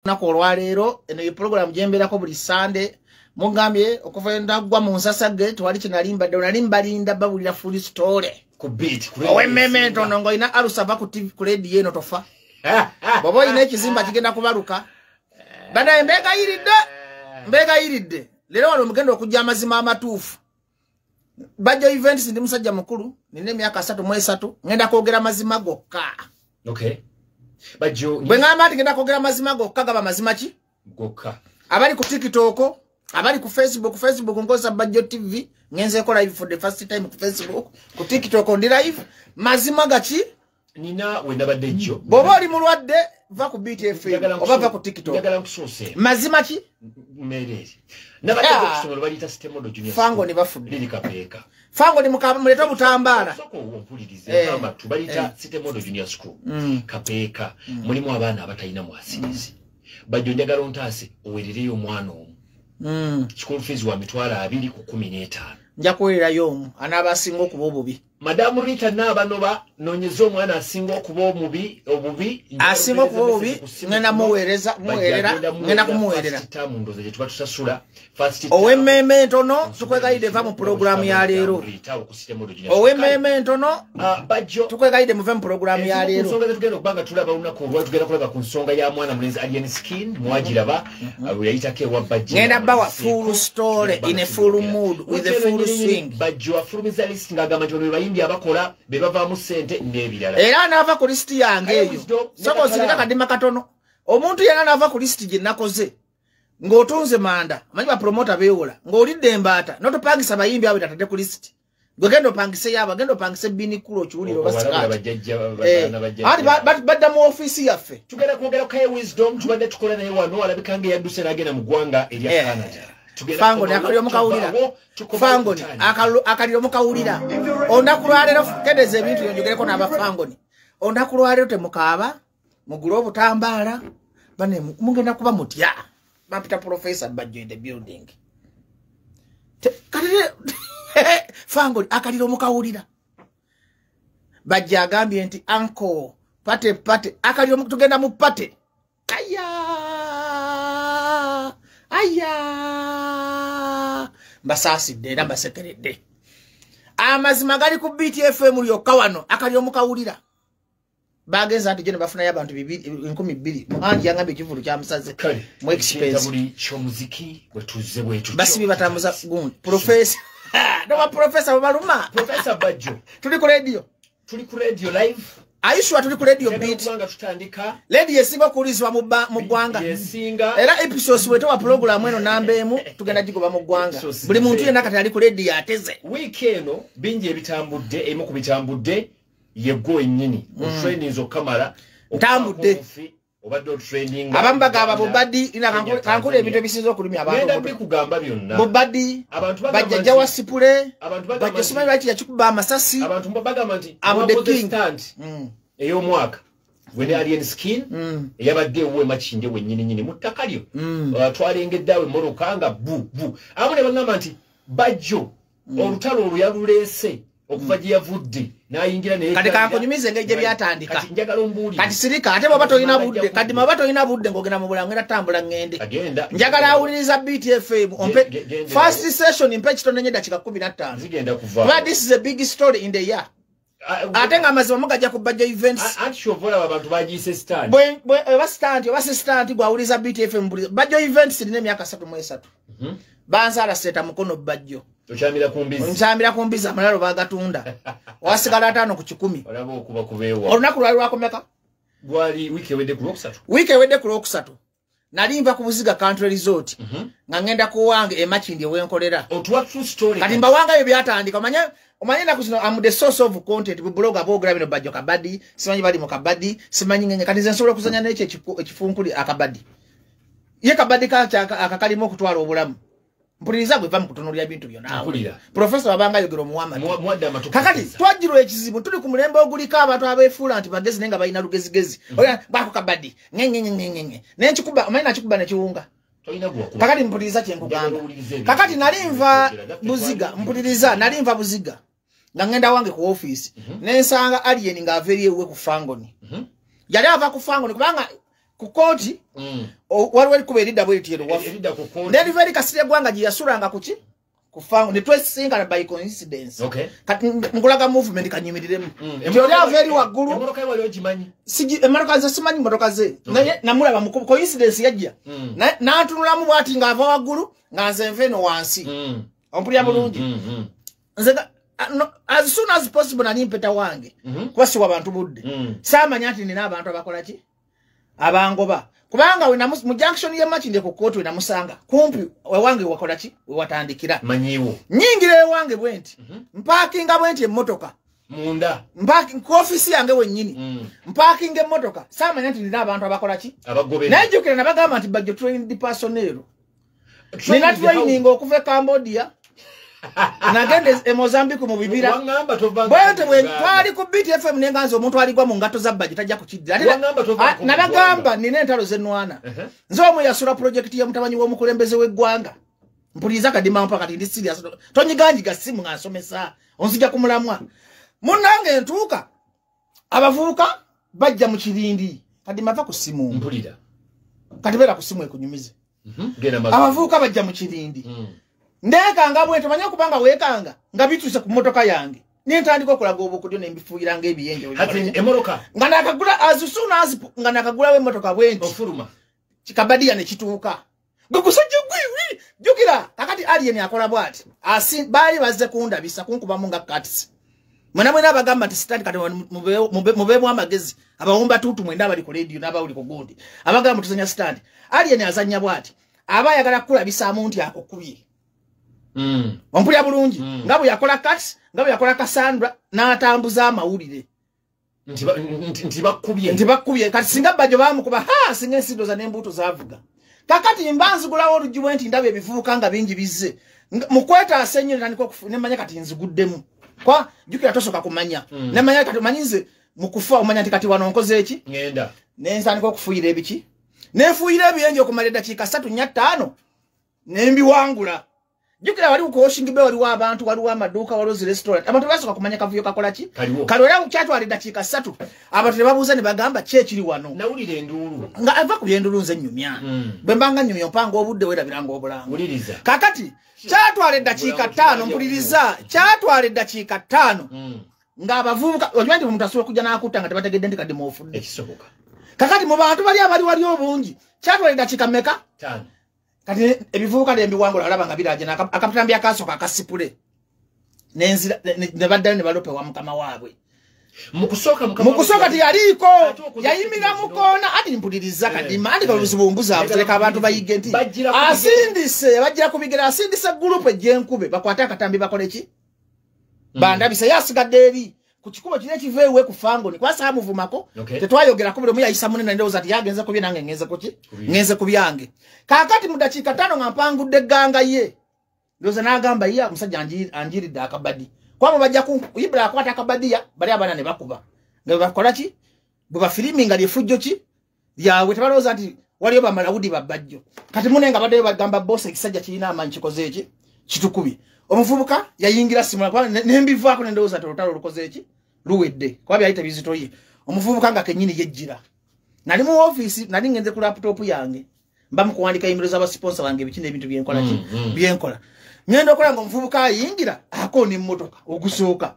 Olunaku olwaleero, eno ye pulogulaamu gyembeerako buli Sande. Mugambye okuva ndaggwa mu nsasagge, tewali kye mbadde nali mbalinda babulira full story. Ku Beat. Ow'emmeeme entono, ng'olina alusa, va ku TV, ku rediyo eno tofa. Bw'oba olina ekizimba kigenda kubaluka. Banaye, mbeegayiridde, mbeegayiridde, leero wano mugenda okujja amazima amatuufu. Bajjo Events, ndi musajja mukulu, nina emyaka 33, ngenda kwogera mazima gokka. Okay, Bajjo. Bwe ŋŋamba nti ngenda kwogera mazima gokka, gaba mazima ki? Gokka. Abali ku TikTok, abali ku Facebook, Facebook nkozesa Bajjo TV, ngenzeeko live for the first time ku Facebook, ku TikTok ndi live. Mazima gaki? Nina we nabadde jjo. Bw'oba oli mulwadde, va ku BTFM oba va ku TikTok. Njagala nkusoose. Mazima ki? Mmereeri nabadde Ah. ku ssomero baliyita Sitemodo Junior. Fango ne bafudde. Liri Kapeeka. Fango ni muleete obutambaala. Sooka ompulirize. Amatu baliyita Sitemodo Junior School, Kapeeka. Mulimu abaana abatalina mwasirizi. Bajjo, njagala ontaase owerereyo omwana omu. School fees wa 200,000 ku 15. Nja kuweererayo omu anaaba asinga okuba obubi. Madamu Rita Naabanoba, noonyeza omwana asinga okuba omubi obubi. Asinga okuba obubi, ngenda muweereza, muweerera, ngenda kumuweerera. Ndoza gye tuba tusasula first. Ow'emmeeme entono, tukwegayidde, va mu pulogulaamu ya leero. Ow'emmeeme entono, Bajjo, tukwegayidde muve mu pulogulaamu ya ezimu ku leero. nsonga zetugenda okuba nga tulaba olunaku olwa, tugenda kulaba ku nsonga ya mwana mulenzi Alien Skin, mwagiraba bwe yayitako ewa Bajjo. Ngenda bawa full story in a full mood with a full swing. Bajjo afulumiza list ng'agamba nti bano be bayimbi abakola be bavaamu ssente n'ebirala. Era anaava ku lisiti yange Aye, eyo, Wisdom, soka osirika kadima katono, omuntu yenna anaava ku lisiti gye nakoze ng'otunze manda, amanyi bapromota beewola, ng'olidde embaata n'otopangisa bayimbi abo tatadde ku lisiti, gwe genda opangiseyo abo, genda opangise binikulu okiwulire oba Obalabula sikaati. Bajjajja, baana bajjajja. Anti badda mu ofiisi yaffe. Tugenda kwogera ku Kaye Wisdom, tubadde tukola naye wano, alabika nga eyadduse n'agenda mu ggwanga erya Canada. Tugenda Fangoni, kukomawo, akaliro mukawulira. tuvaawo, tukomawo Fangoni, kutandika. Akaliro mukawulira. Olunaku lwaleero kedeza ebintu byonjogereko n'abafangoni. Olunaku lwaleero temukaaba, mugule obutambaala, bane mugenda kuba mutya. Bampita Professor Bajjo in the building. Kati Fangoni, akaliro mukawulira. Bajja agambye nti uncle party party, akaliro tugenda mu party. Aya aya, mbasaasidde era mbasekeredde. Amazima gali ku BTFM lyokka wano. Akaliro mukawulira. Bagenza nti gye ne bafunayo abantu 2000. Muhangi yangambye ekivulu kyamusaze Kale, mu expense. ekintabuli ky'omuziki bwe tuzze bwe tutyo. Basibi batambuza gundi profesa noba profesa bwebaluma. Profesa Bajjo. Tuli ku radio. Tuli ku radio live. Ayishuwa tuli ku radio Njagala Beat? okuba nga tutandika. Radio esinga okuwulizibwa mu ggwanga. Yesinga. Era Ipsos bwetowa pulogulaamu eno namba 1, tugenda gigoba mu ggwanga. Ipsos Buli muntu nze. yenna kati ali ku radio ateze. Wiiki eno bingi ebitambudde. Emu ku bitambudde yeggo ennyini otraininze okukamala. Ntambudde. Obadde otraininga. Abamu bagamba bubadi. Kankula ebintu ebisinza okulumya Ngenda abantu. bikugamba byonna. Bubadi. Abantu bagamba Bajjajja wa sipule. Abantu bagamba Bajja simanyi lwaki yakikuba amasasi. Abantu bagamba nti I'm the mwakoze king. stunt ey'omwaka gwe ne Alien Skin eyabadde ewuwe Makindye wennyini nyini mu ttaka lyo. Twalengedde awo emmotoka nga bu bu abamu ne bagamba nti Bajjo olutalo olwo yaluleese okuva gye yavudde n'ayingira naye. Kati kankunyumize engeri gye byatandika. Kati njagala ombuulire. Kati sirika, ate bw'oba tolina budde, kati bw'oba tolina budde ng'ogenda mu bulamu, ngenda tambula ŋŋende. Agenda. Njagala awuliriza BTFM ompe Genda. first session, mpe ekitono nnyo, eddakiika 15. Zigenda kuva. Kuba this is a big story in the year, ate ng'amazima mugajja ku Bajjo Events. Anti kyova olaba abantu bagiyise stunt. Oba stunt oba si stunt, gwawuliza BTFM buli Bajjo Events. Lina emyaka 33, banzaala Seeta Mukono. Bajjo, Okyamira ku mbizi. Nkyamira ku mbizi, amalalo bagatunda, wasigala 50 ku 100. Olaba okuba kubeewa. Olunaku lwali lwakomeka? Gwali wiiki ewedde ku Lwokusatu. Wiiki ewedde ku Lwokusatu nali nva ku Buziga Country Resort nga ngenda ku wange emakindi ewenkolera. Otuwa true story. Kati mbawangayo byatandika. Omanye ennaku zino am the source of content. Bubuloga boogera bino, Bajjo kabadi, simanyi bali mu kabadi, simanyi ngenge. Kati nze nsobola okuzanya n'ekyo ekifunkuli akabadi ye kabadi kaki akakalimu okutwala obulamu. Mpuliriza, gwe va mu kutunuulira bintu byonna. Mpulira. Profesa wabanga ayogera omuwamati. Muwadde amatu. Kakati twajjirwa ekizibu, tuli ku mulembe oguliko abantu abeefuula nti bagezi naye nga balina lugezigezi. Oya, bwako kabadi ngengengengenge nenkikuba, omanyi nakikuba nekiwunga. Tolina gwakuba. Kakati mpuliriza kyenkugamba. Njagala owulirize ebintu. Kakati nali nva Buziga, mpuliriza, nali nva Buziga nga ngenda wange ku ofiisi, nensanga Alien ng'ava eri ewuwe ku Fangoni. Yali ava ku Fangoni kubanga Ku kooti waliwo ekkubo eridda bweti ero waffe. Neriva eri Kasirye Ggwanga gye yasulanga kuki? Ku Fangoni. Ne twesisinkana by coincidence. Kati nkulaga movement kanyimiriremu. Nti oli ava eri waggulu. Emmotoka ye wali ogimanyi? Emmotoka ze simanyi mmotoka ze. Naye namulaba mu coincidence yajja. N'antunulamu bw'ati ng'ava waggulu nga nze nva eno wansi. Ompulira bulungi. Nze as soon as possible nali mpeta wange. Kuba siwa bantu budde. Saamanya nti nina abantu abakola ki? Abangoba. Kubanga we mu junction ye Makindye ku kooti we namusanga kumpi ewange wakola ki? We watandikira. Manyiwo. Nyingira ewange bwe nti. Mpakinga bwe nti emmotoka. Munda. Mpakinga ku ofisi yange wennyini. Mpakinga emmotoka. Saamanya nti nina abantu abakola ki? Abagobera. Naye jjukira nabagamba nti Bajjo trained personnel. Nina training okuva e Cambodia. Nagenda e Mozambique mu bibira. Bwente bwe twali ku BTFM nenganza omuntu aligwa mu ngato za Bajjo tajja kukiddira. Nabagamba nina entalo zenwana. Nze omu yasula project ya mutabanyi w'omukulembeze w'eggwanga. Mpuliriza Kadima mpaka kati ndi serious. Tonyiganjiga simu nga nsomesa. Onzija kumulamwa. Munnange ntuuka abavubuka bajja mu kirindi. Kadima va ku simu. Mpulira. Kati beera ku simu ekunyumize. Abavubuka bajja mu kirindi. Ndekanga bwe tumanya kubanga weekanga nga bituuse ku mmotoka yange. Nentandika okulaga obukodyo ne mbifuuyira ng'ebiyenje. Ati emmotoka nga nakagula as soon as nga nakagulawo emmotoka bwe nti ofuluma. Kikabadiya ne kituuka. Gwe gusajja gwiwi jjukira kakati Alien akola bw'ati. Baali bazze kundabisa kunkubamu nga kats. Mwena mwena abagamba nti sitani kati mubeemu amagezi abawumba tuutu mwenda abali ku radio n'abawuli ku gundi. Abagamba tuzannya sitani. Alien azannya bw'ati. Aba ayagala kukulabisaamu nti akukubye. Ompulira bulungi. Nga bwe yakola Kats, nga bwe yakola Cassandra n'atambuza amawulire nti bakubye. Nti bakubye. Kati singa Bajjo baamukuba singa ensindo za n'embuto zaavuga. Kakati mba nzigulawo oluggi bwe nti ndaba ebivubuka nga bingi bizze. Mu kwetaasa ennyo ntandika nemanya kati nziguddemu. Kwa jjukira tosooka kumanya. Nemanya kati omanyi nze mu kufa omanya nti kati wano nkoze eki? Ngenda. Ne ntandika okufuuyira ebiki? Ne nfuuyira ebiyenje okumala eddakiika 3 4 5 ne mbiwangula. Jjukira wali ku Washing Bay waliwo abantu, waliwo amaduuka, waliwo zi restaurant. Abantu basooka kumanya kavuyo kakola ki? Kale era kyatwala eddakiika 3. Abantu ne babuuza ne bagamba ki ekiri wano. Nawulira enduulu. Nga ava ku by'enduulu nze nnyumya. Bwe mbanga nnyumya mpanga obudde weerabiranga obulango. Wuliriza. Kaakati kyatwala eddakiika 5 mpuliriza. Kyatwala eddakiika 5. Ng'abavubuka okimanyi nti omuntu asobola okujja n'akutta nga tebategedde nti Kadima ofudde. Ekisoboka. Kakati mu bantu bali abali wali obungi kyatwala eddakiika mmeka? 5. Kati ebivubuka nembiwangula alaba nga biraje akapitambi akasooka akasipule nenzira ne baddayo ne balope wa mukama waabwe. Mu kusooka teyaliiko yayimira mu koona ati mpuliriza Kadima andi kaluzibu mbuza abutereka abantu bayige nti asindise bajja kubigera asindise group ejjenkube bakwate akatambi bakole ki bandabise yasigadde eri ku kikubo kiri ekiva ewe ku Fangoni kuba saamuvumako. Tetwayogera ku buli omu yayisa munene ndowooza nti yagenze ku bye nange ngenze ku ki ngenze ku byange. Kaakati mu dakiika 5 nga mpangudde egganga ye ndowooza n'agamba ye omusajja anjiridde akabadi. Kwabo bajja ku Ibra akwata akabadiya bali abaana ne bakuba nga bwe bakola ki bwe bafiriminga lyefujjo ki lyabwe tebalowooza nti waliyo bamalawudi babbajjo. Kati mune nga baddeyo bagamba boss ekisajja kirina amaanyi kikoze eki kitukubye. Omuvubuka yayingira simula kuba nembivaako ne ndowooza nti olutalo olukoze eki luwedde kuba byali tebizitoye. Omuvubuka nga kennyini yejjira. Nali mu ofiisi nali ngenze ku laptop yange mba mu kuwandika email z'abasponsa bange ebiki n'ebintu byenkola ki byenkola. Ngenda okola nga omuvubuka ayingira akoona emmotoka ogusooka.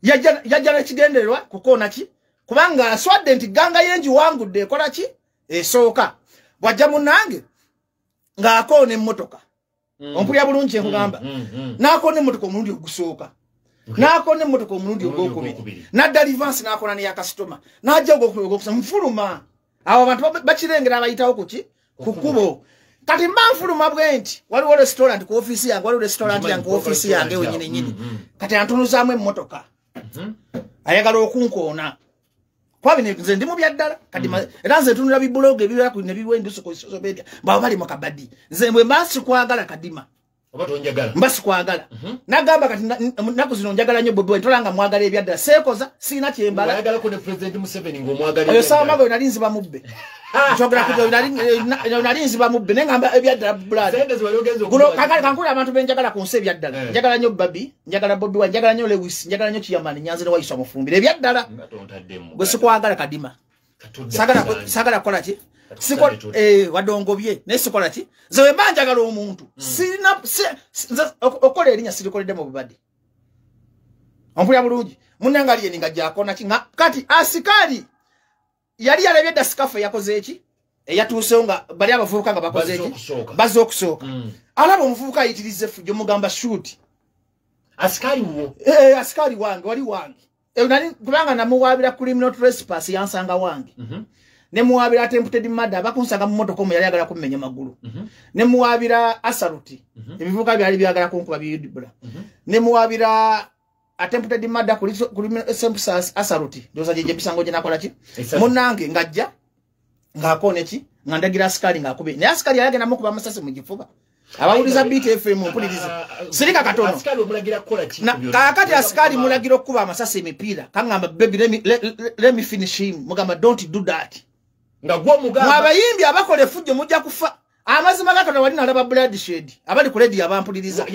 Yajja n'ekigendererwa kukoona ki kubanga aswadde nti ganga yengiwangudde ekola ki esooka. Bw'ajja munnange ng'akoona emmotoka. Ompulira bulungi kye nkugamba. N'akoona emmotoka omulundi ogusooka. N'akoona emmotoka omulundi ogwokubiri. N'adda reverse n'akoona n'eya kasitoma. N'ajja ogwokubiri ogwokusatu nfuluma. Awo abantu bakirengera abayitawo ku ki? Ku kkubo. Kati mba nfuluma bwe nti waliwo restaurant ku ofiisi yange, waliwo restaurant yange ku ofiisi yange wennyini nnyini. Kati antunuzaamu emmotoka. Ayagala okunkoona. Kuba bino nze ndi mu bya ddala. Kati era nze ntunula bibulogo ebibeera ku ne biwa endusu ku social media. Baba bali mu kabadi. Nze bwe mba sikwagala Kadima. Oba tonjagala. Mba sikwagala. Nagamba kati nnaku zino njagala nnyo Bobi Wine tolanga mwagala ebya ddala. Seekoza sirina kye mbala. Oyagalako ne President Museveni ng'omwagala. Oyo Saama gwe nali nziba mubbe. Nkyogera ku nali nziba mubbe naye ngamba ebya ddala blood. Guno kankula abantu be njagala ku nsi ebya ddala. Njagala nnyo Babi, njagala Bobi Wine, njagala nnyo Lewis, njagala nnyo Chairman Nyanzi ne Waiswa Mufumbiro ebya ddala. Gwe sikwagala Kadima. Sagala kukola ki? Wadongobye naye sikola ki? Nze bwe mba njagala omuntu sirina okola erinnya sirikoledde mu bubadde. Ompulira bulungi. Munnange Alien nga gyakona ki? Kati asikaali yali yalabye dda sikafu eyakoze eki? Eyatuusewo nga bali abavubuka nga bakoze eki? Bazze okusooka. Alaba omuvubuka ayitiriza effujjo mugamba shoot. Asikaali wo? Asikaali wange wali wange. Kubanga namuwaabira criminal trespass yansanga wange. Ne muwaabira attempted murder abakunsanga mu mmotoka omwo yali ayagala kummenya magulu. Ne muwaabira assault ebivubuka byali byagala kunkuba biyudibula. Ne muwaabira attempted murder criminal assault ndowooza gye emisango gye nakola ki? Munnange ng'ajja ng'akoona ki? Nga ndagira asikaali ng'akube. Naye asikaali yali agenda mukuba amasasi mu kifuba. Abawuliza BTFM mpuliriza. Sirika katono. Asikaali omulagira kukola ki? Kaakati asikaali mulagira okukuba amasasi emipiira. Kaŋŋamba baby let me finish him. Mugamba don't do that. Nga gwe omugamba. Mwe abayimbi abakola effujjo mujja kufa. Amazima ga Katonda wali nalaba bloodshed. Abali ku radio abampuliriza.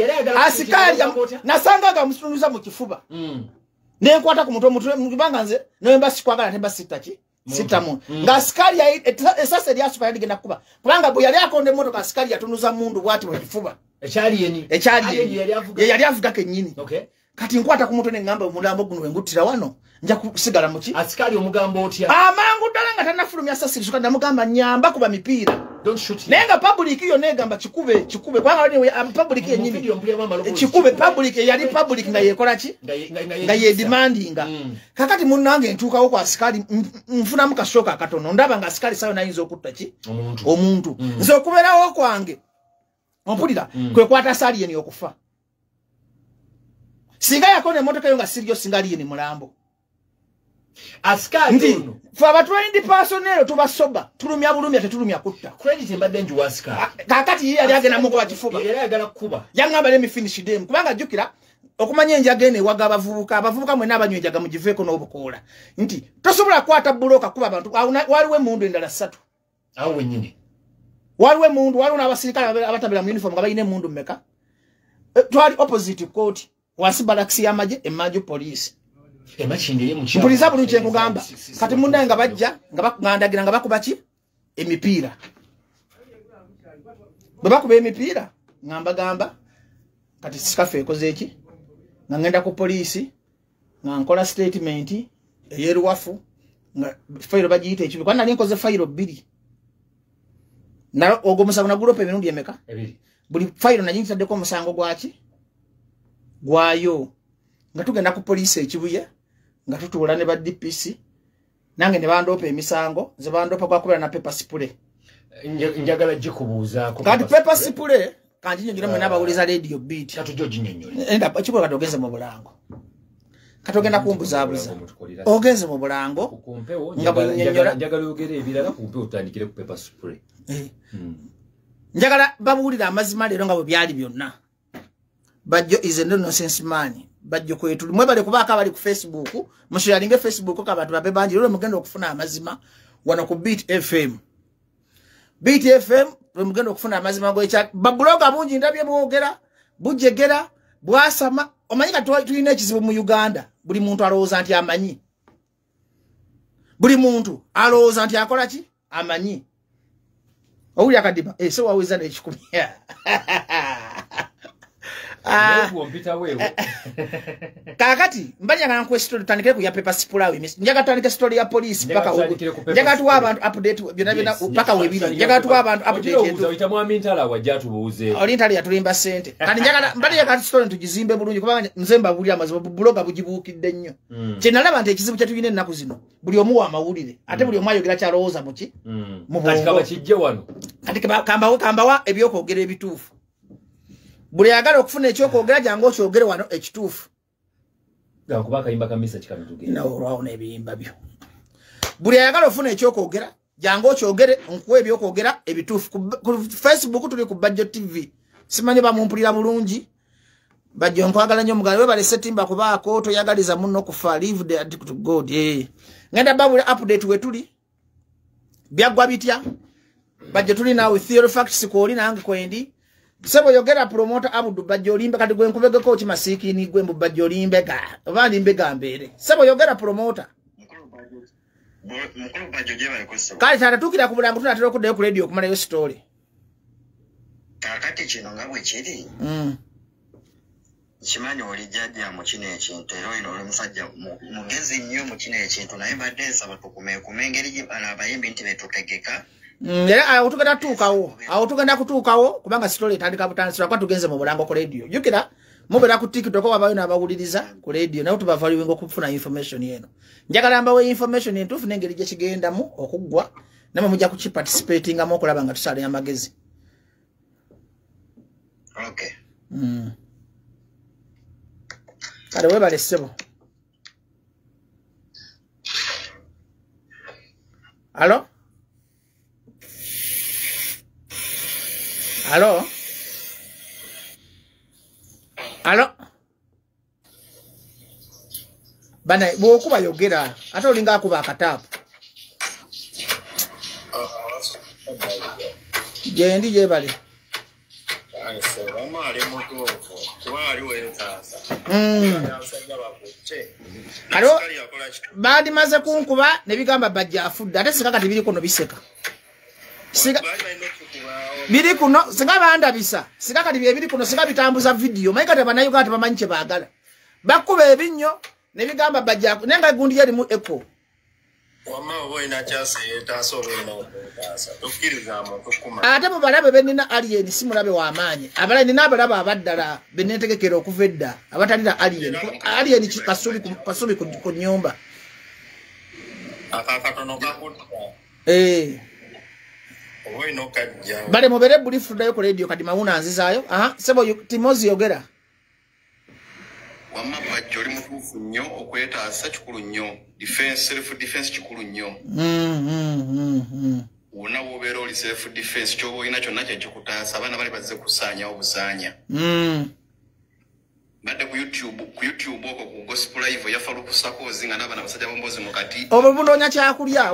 Asikaali nasanga nga musunuza mu kifuba. Ne nkwata ku mutwe kubanga nze ne mba sikwagala ne mba sitta ki? Sitamu. Nga askari esase eryasuka yali genda kuba. Kubanga bwe yali akonda emmotoka askari yatunuza mundu bw'ati mu kifuba. Ekyali Ekyali yali avuga kennyini. Okay. Kati nkwata ku mutwe ne ngamba omulambo guno wenguttira wano nja kusigala mu ki? Askari omugamba otya? Amangu ddala nga tannafulumya sasi lisuka namugamba nnyamba kuba mipiira. Don't shoot him. Naye nga public yo negamba kikube kikube kubanga public yennyini. Kikube public yali public nga yekola ki? Nga ye demandinga. Kakati munnange ntuukawo ku askari nfunamu kashoka akatono ndaba nga askari sayo nayinza okutta ki? Omuntu. Nze okubeerawo kwange ompulira kwe kwata sali yeni okufa. Singa yakona emmotoka yo nga siriyo singa Alien mulambo. Askari ono. Fe abatrained personnel tubasoba tulumya bulumya tetulumya kutta. Credit mbadde njiwa askari. Kakati ye yali agenda mukuba kifuba. Yali ayagala kukuba. Yangamba let me finish them. Kubanga jjukira okumanya enjaga eno ewaga abavubuka abavubuka mwenna abanywa enjaga mugiveeko n'obukoola. Nti tosobola kukwata buloka kuba abantu waliwo emmundu endala ssatu. Awo wennyini. Waliwo emmundu waliwo n'abasirikale abatabira mu uniform nga balina emmundu mmeka. Twali opposite court wansi balakisi y'amagye emmanju poliisi. Mpuliza bulungi kye nkugamba. Kati munnange nga bajja nga ndagira nga bakuba ki? Emipiira. Bwe bakuba emipiira nga mbagamba kati sikafe ekoze eki? Nga ngenda ku poliisi nga nkola statement ey'eruwafu nga fayiro bagiyita ekibi kuba nali nkoze fayiro bbiri. Ogwo omusango nagulopa emirundi emeka? Ebiri. Buli fayiro nagi nkitaddeko omusango gwaki? Gwayo. Nga tugenda ku poliisi ekibuye nga tutuula ne ba DPC nange ne bandoopa emisango nze bandoopa gwakubeera na paper spray. Njagala gikubuuzaako. Kati paper spray kanjinyonnyole mwenna abawuliza radio beat. Katujja oginnyonnyole. Enda ekikola kati ogenze mu bulango. Kati ogenda kumbuzaabuza. Ogenze mu bulango. Nga bw'onnyonnyola. Njagala oyogere ebirala ku mpewo tutandikire ku paper spray. Njagala babuulire amazima leero nga bwe byali byonna. Bajjo is a nonsense man. Bajjo kwetuli mwebale kubaako abali ku Facebook musharinge Facebook ko abantu babe bangi lero mugenda okufuna amazima wano ku Beat FM. Beat FM lwe mugenda okufuna amazima gocha babuloga bungi ndabye bwogera bujegera bwasama omanyi kati tulina ekizibu mu Uganda buli muntu alowooza nti amanyi. Buli muntu alowooza nti akola ki? Amanyi. Owulira kadiba so waweza n'ekikumi. Kakati mbanya nga nkwe story tutandikire ku ya paper spray njaga tutandike story ya police paka njaga tuwa abantu update byonna byonna paka webiri njaga tuwa abantu update oyita mwami Ntala wajja tubuuze oli Ntala yatulimba sente kati njaga mbanya kati story tugizimbe bulungi kubanga nze mbabulira amazima buloga bugibuukidde nnyo kye nalaba nti ekizibu kye tulina ennaku zino buli omu wa mawulire ate buli omu ayogera kyalowooza muki mu bwongo kati kaba kijje wano kati kambawa ebyokwogera ebituufu. Buli ayagala okufuna ekyokwogera jangu okyogere wano ekituufu. Kuba akayimba ka misa kikano tugenda. Nawe olwawo n'ebiyimba byo. Buli ayagala ofuna ekyokwogera jangu okyogere nkuwe ebyokwogera ebituufu. Ku Facebook tuli ku Bajjo TV. Simanyi bamumpulira bulungi. Bajjo nkwagala nnyo mugala webale setimba kubaako toyagaliza munno kufa leave the addict to God. Ngenda babula update we tuli. Byaggwa bitya? Bajjo tuli naawe theory facts kwoli nange kwendi. Sebo yogera promoter Abudu Bajjo olimbe kati gwe nkubegeko ki masikini gwe mbu Bajjo olimbega oba ndimbega mbeere. Sebo yogera promoter. Kale tata tukira ku bulango tunatera okuddayo ku radio okumalayo story. Kakati kino nga bwe kiri. Nkimanyi oli jjajja mu kino ekintu era olina oli musajja mugezi nnyo mu kino ekintu, naye mbadde nsaba tukumeekume engeri bano abayimbi nti betutegeka. Era awo tugenda tutuukawo, awo tugenda kutuukawo kubanga story etandika butandisi lwakuba tugenze mu bulango ku radio. Jjukira mubeera ku TikTok wabayo n'abawuliriza ku radio naye tubavaluinga okufuna information eno. Njagala mbawe information entuufu n'engeri gye kigendamu okuggwa, nammwe mujja kukiparticipatingamu okulaba nga tusala amagezi. Okay. Kale weebale ssebo. Alo? Alo? Alo? Bana bw'okuba yogera ate olinga akuba akataapu. Gyendi gyebale. Alo, bandimaze kunkuba ne bigamba bajja afudde ate singa kati biri kuno biseka. Biri kuno singa bandabisa, singa kati bye biri kuno singa bitambuza video. Mayi kati bannayuganda tebamanyi kye baagala. Bakuba ebinnyo ne bigamba bajja naye nga gundi yali mu echo. Ate mu balabe be nnina alien si mulabe w'amaanyi. Abalala nina abalaba abaddala be neetegekera okuva edda abatalira alien. Alien kasubi ku nnyumba. Bale mubere bulifu ddayo ku radio kati Mawuna anzizaayo. Aha, sebo Timozi yogera. Wamma Bajjo oli mutuufu nnyo, okwetaasa kikulu nnyo. Defense, self defense kikulu nnyo. Wonna w'obeera oli self defense ky'oba olina kyonna kye kikutaasa, abaana bali bazze kusaanyawo busaanya. Mbadde ku YouTube okwo ku Gospel Live ya Faruku Sakozi nga n'abaana abasajja b'ombozi mu kati. Obwo bunoonya kyakulya.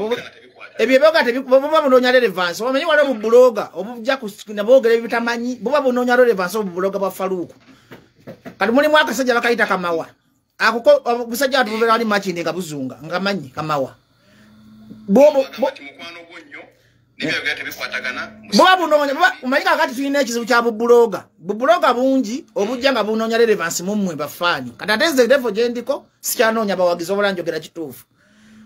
Ebyo byoga buba bunoonya relevance. Omanyi waliwo obubuloga obujja boogera ebitamanyi, buba bunoonya relevance obubuloga bwa Faruku. Kati mulimu akasajja bakayita Kamawa. Ako obusajja atubeera ali Makindye nga buzunga nga manyi Kamawa. Buba bunoonya, omanyi kaakati tulina ekizibu kya bubuloga. Bubuloga bungi obujja nga bunoonya relevance mu mmwe bafaani. Kati ate nze level gye ndiko sikyanoonya bawagizi obola njogera kituufu.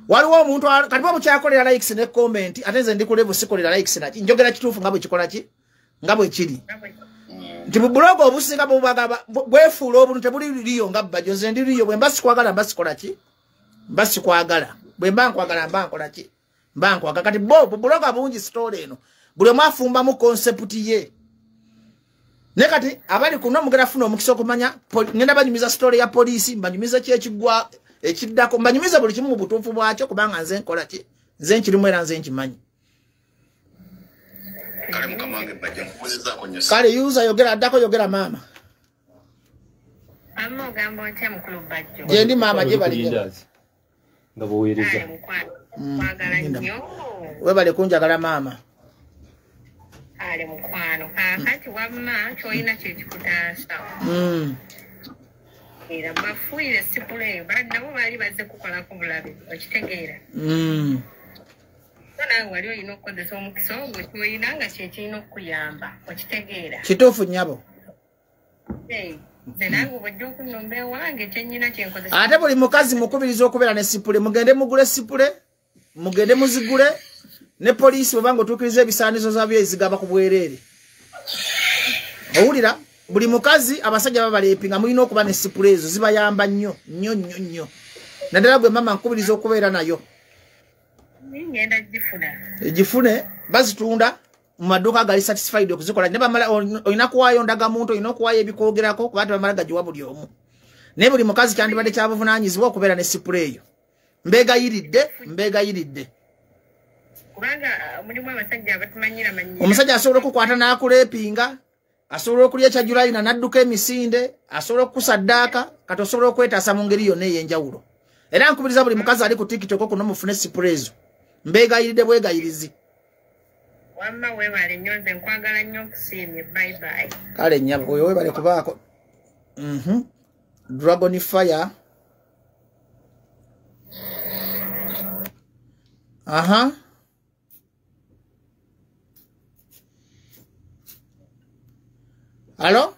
Waliwo omuntu kati bwe mukyakolera likes ne comment, ate nze ndi ku level sikolera likes naki njogera kituufu nga bwe kikola ki nga bwe kiri. Nti bubuloga obusinga bwefuula obuntu tebuli liyo nga Bajjo. Nze ndi liyo, bwe mba sikwagala mba sikola ki mba sikwagala, bwe mba nkwagala mba nkola ki mba nkwagala. Kati bo bubuloga bungi story eno buli omu afumbamu concept ye. Naye kati abali kuno mugenda funa omukisa okumanya, ngenda banyumiza story ya poliisi, mbanyumiza ki ekigwa ekiddako, mbanyumiza buli kimu mu butuufu bwakyo kubanga nze nkola ki nze nkirimu era nze nkimanyi. Kale yuza yogera addako yogera maama. Amma ogamba otya mukulu Bajjo? Gyendi maama gye bali nga bw'oweereza. Kwagala nnyo. Weebale kunjagala maama. Ale mukwano. Kaakati wamma ky'olina kye kikutaasa. Era bafuuyire sipule nabo baali bazze kukolako bulabe okitegeera. Naawe wali olina okukozesa omukisa ogwo ky'olina nga kye kirina okukuyamba okitegeera. Kituufu nnyabo. Nze nange bw'ojja okunnumba ewange kye nnyina kye nkozesa. Ate buli mukazi mukubiriza okubeera ne sipule, mugende mugule sipule, mugende muzigule ne poliisi bw'oba ng'otuukiriza ebisaanizo zaabyo ezigaba ku bwereere. Owulira buli mukazi abasajja babaleepinga mulina okuba ne sipule ezo zibayamba nnyo nnyo nnyo nnyo. Naddala gwe maama nkubiriza okubeera nayo. Ngenda gifuna. Gifune bazitunda mu maduuka agali satisfied okuzikola. Ne bamala olina kuwaayo ndagamuntu, olina okuwaayo ebikwogerako kuba tebamala gagiwa buli omu. Naye buli mukazi kyandibadde kyabuvunaanyizibwa okubeera ne sipule eyo. Mbeegayiridde, mbeegayiridde. Kubanga mulimu abasajja abatumanyira manyira. Omusajja asobola okukwata n'akuleepinga, asobola okulya ekyajulayina n'adduka emisinde, asobola okukusaddaaka, kati osobola okwetaasa mu ngeri yonna ey'enjawulo. Era nkubiriza buli mukazi ali ku TikTok kuno mufune sipule ezo. Mbeegayiridde bwegayirizi. Wamma weebale nnyo, nze nkwagala nnyo, nkusiimye. Bye bye. Kale nnyabo, oyo weebale kubaako. Dragon Fire. Aha. Alo?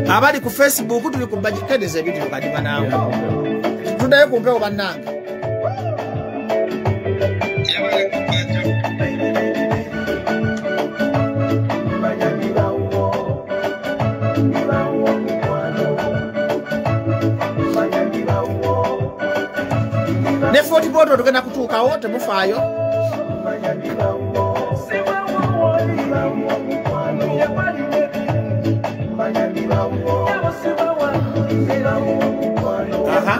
Abali ku Facebook tuli ku bajikedeza ebintu kadima naawe. Tudayo ku mpewo bannange. Ne 40 boto tugenda kutuukawo temufaayo. Aha.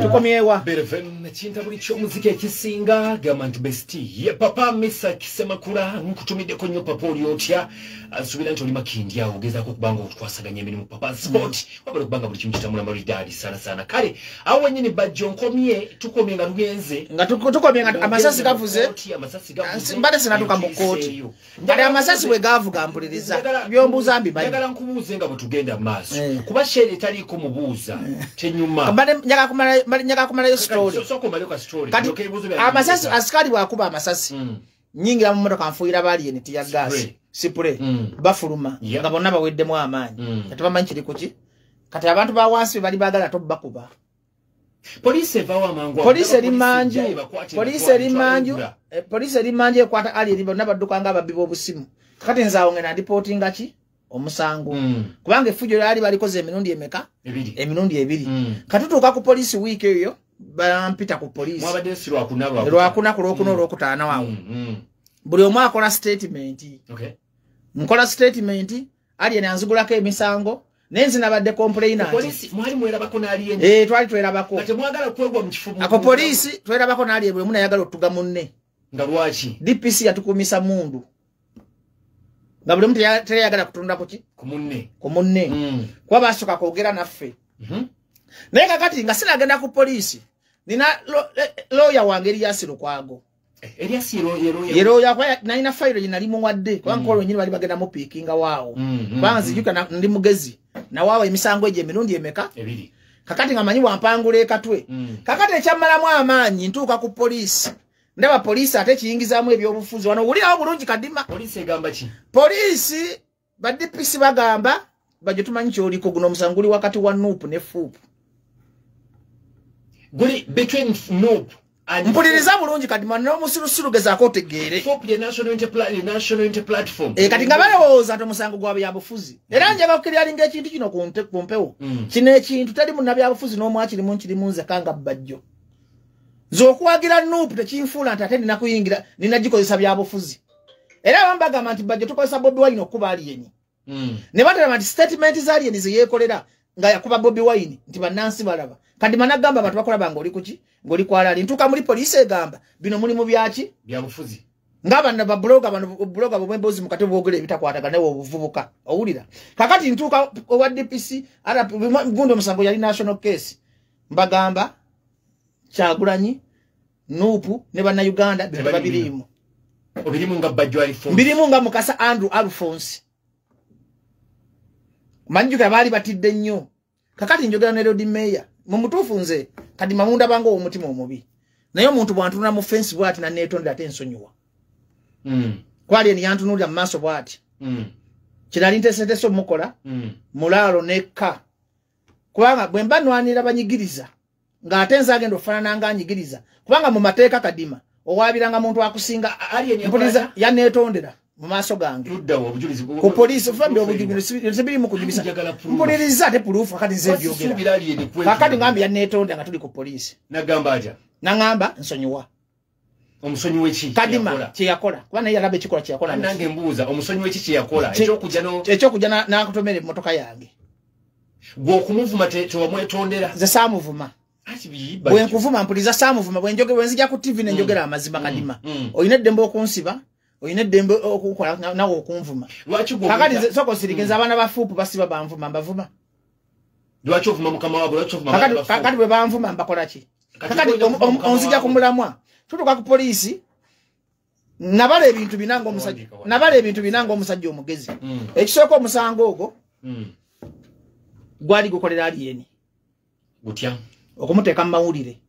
Tukomyewa. Berven chinta buli ky'omuziki ekisinga gamba nti besti ye papa Misa Kisemakula nkutumiddeko nnyo papa oli otya nsuubira nti oli makindi awo ogezaako okubanga otukwasaganya emirimu papa sport wabula okubanga buli kimu kitambula maridadi sana sana. Kale awo wennyini Bajjo nkomye tukomye nga tugenze nga tukomye nga amasasi gavuze mbadde sinatuuka mu kkooti kale amasasi bwe gaavuga mpuliriza byombuuza mbimanyi. Njagala nkubuuze nga bwe tugenda mu maaso kuba sheeri etaliiko mubuuza tenyuma. Mbadde njagala kumalayo story. Kati amasasi asikali bwakuba amasasi nyingira mu motoka nfuuyira bali eni tear gas spray bafuluma nga bonna baweddemu amaanyi kati bamanyi kiri kuki. Kati abantu ba wansi bali baagala tobakuba. Poliisi evaawo amangu. Poliisi eri manju. Poliisi eri manju. Poliisi eri manju ekwata ali eri bonna badduka nga ababbi b'obusimu. Kati nze awo ngenda ndipootinga ki omusango kubanga effujjo lyali balikoze emirundi emeka emirundi ebiri. Katutuuka ku poliisi wiiki eyo bampita ku poliisi. Mwabadde si lwakuna lwakuna ku lwokuna olwokutaano awo. Buli omu akola statement. Nkola statement ali anzigulako emisango naye nze nabadde complainant. Poliisi mwali mwerabako n'ali twali twerabako. Kati mwagala kwegwa mu kifo. Ako poliisi twerabako n'ali buli omu nayagala otuga munne. Nga lwaki? DPC yatukumisa mundu. Nga buli omu teyagala kutunda kuki? Ku munne. Ku munne. Kuba basooka kwogera naffe. Naye kakati nga sinagenda ku poliisi nina lawyer wange Elias Lukwago. Elias ye lawyer kwa nalina fayiro gye nali muwadde kubanga nkola wennyini bali bagenda mupiikinga waawo. Kubanga nzijuka ndi mugezi nawaawo emisango egyo emirundi emeka ebiri. Kakati nga manyi wampangula ekatwe. Kakati ekyammalamu amaanyi ntuuka ku poliisi ndaba poliisi ate kiyingizaamu ebyobufuzi wano owulirawo bulungi kadima. Poliisi egamba ki? Poliisi ba DPC bagamba Bajjo tumanyi kyoliko guno omusango guli wakati wa NUP ne FUP. Guli between NUP and mpuliriza bulungi kadima n'omusirusiru gezaako otegeere. FUP ye National Unity Platform. Kati nga balowooza nti omusango gwa byabufuzi. Era njagala okukiryalinga ekintu kino ku mpewo. Kino ekintu teri munnabyabufuzi n'omu akirimu nkirimu nze kanga Bajjo. Nze okuwagira NUP tekinfuula nti ate nina kuyingira nina gikozesa byabufuzi. Era abamu bagamba nti Bajjo tukozesa Bobi Wine okuba aliyeni. Ne batalaba nti statement za aliyeni ze yeekolera nga yakuba Bobi Wine nti bannansi balaba. Kati managamba abantu bakola ng'oli kuki ng'oli kwalali ntuuka muri poliisi egamba bino mulimu byaki byabufuzi. Nga bano babuloga bano buloga bw'emboozi mu kati bwogera ebitakwatagana nawe obuvubuka owulira. Kakati ntuuka owa DPC RP gundi omusango yali national case mbagamba Kyagulanyi NUP ne bannayuganda bino babirimu. Obirimu nga Bajjo Alphonse. Mbirimu nga Mukasa Andrew Alphonse. Manjuka baali batidde nnyo. Kakati njogera ne Lord Mayor mu mutuufu nze kati mamunda bango omutima omubi. Naye omuntu bw'antunula mu fence bw'ati na neetondera ate nsonyiwa. Kwali eni yantunuulira mu maaso bw'ati. Kirali nteeseteese omukola mulaalo nekka. Kubanga bwe mba nwanira banyigiriza ng'ate nze agenda okufaanana nga anyigiriza. Kubanga mu mateeka kadima owaabiranga muntu akusinga mpuliriza yaneetondera mu maaso gange. Ku poliisi ofambi obujulizi sibirimu kujubisa. Mpuliriza ate proof kakati nze mbyogera. Kakati ngambye yaneetondera nga tuli ku poliisi. Nagamba atya? Nangamba nsonyiwa. Omusonyiwe ki? Kadima kye yakola. Kuba naye yalaba ekikola kye yakola. Nange mbuuza omusonyiwe ki kye yakola? Ekyokujja n'akutomera emmotoka yange. Gwe okumuvuma tewamwetondera? Nze saamuvuma. Bwe nkuvuma mpuliriza saamuvuma bwe nzija ku TV ne njogera amazima kadima. Olina eddembe okunsiba, olina eddembe okukola nawe okunvuma. Kakati sooka osirike nze abaana ba FUP basiba banvuma mbavuma. Lwaki ovuma mukama waabwe? Lwaki ovuma abaana ba FUP? Kakati bwe banvuma mbakola ki? Kakati onzija ku mulamwa. Tutuuka ku poliisi Nabala ebintu binanga omusajja. Nabala ebintu binanga omusajja omugezi. Ekisooka omusango ogwo gwali gukolera Alien. Gutya. Okumuteeka mu mawulire.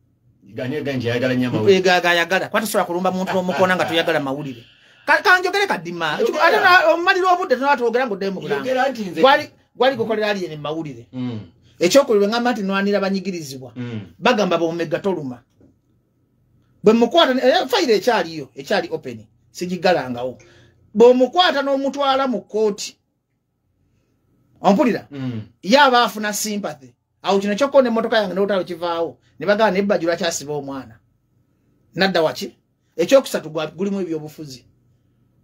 Ganye ganje ayagala nnyo amawulire. Ayagala. Kwata sobola kulumba muntu omukona nga toyagala mawulire. Kanjogere kadima. Ate omalira obudde tunatwogera ng'oddeyo mu bulango. Gwali gukolera Alien mu mawulire. Ekyokubiri ngamba nti nwanira banyigirizibwa. Bagamba bomegga toluma. Bwe mukwata fayiro ekyaliyo ekyali open sigigalangawo. Bw'omukwata n'omutwala mu kkooti. Ompulira? Ye aba afuna sympathy. Awo kino kyokka n'emmotoka yange n'olutalo kivaawo ne bagamba n'ebbaju lwakyasiba omwana. Nadda waki? Ekyokusatu gulimu ebyobufuzi.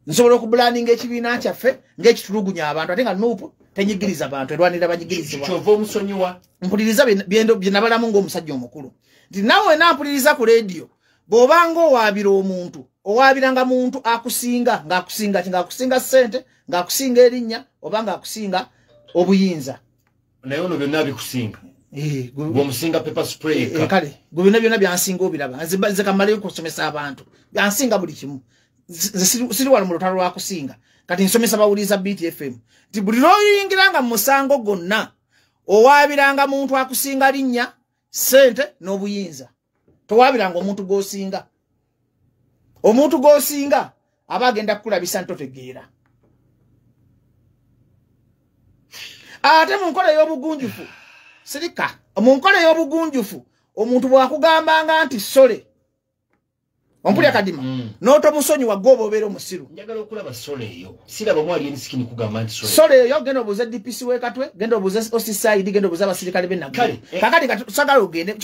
Nsobola okubulaninga ekibiina kyaffe ng'ekitulugunya abantu ate nga NUP tenyigiriza bantu erwanirira banyigirizibwa. Kyova omusonyiwa. Mpuliriza bye nabalamu ng'omusajja omukulu. Nti naawe nampuliriza ku leediyo bw'obanga owaabira omuntu owaabiranga muntu akusinga ng'akusinga ki ng'akusinga ssente ng'akusinga erinnya oba ng'akusinga obuyinza. Naye ono byonna bikusinga. Bw'omusinga paper spray eka. Kale gwe byonna byonna byansinga obiraba. Nze kamaleyo okusomesa abantu. Byansinga buli kimu. Nze siri wano mu lutalo lwa kusinga. Kati nsomesa bawuliriza BTFM. Nti buli lw'oyingiranga mu musango gwonna owaabiranga muntu akusinga linnya, ssente n'obuyinza. Towaabiranga omuntu gw'osinga. Omuntu gw'osinga aba agenda kukulabisa nti totegeera. Ate mu nkola ey'obugunjufu, sirika, mu nkola ey'obugunjufu omuntu bw'akugambanga nti sole. Ompulira kadima? N'otomusonyiwa gwe oba obeera omusiru. Njagala okulaba sole eyo. Siraba Alien Skin kugamba nti sole. Sole eyo genda obuuze DPC w'e Katwe, genda obuuze OCCID, genda obuuze abasirikale b'e Naguru. Kakati kati sagala ogende,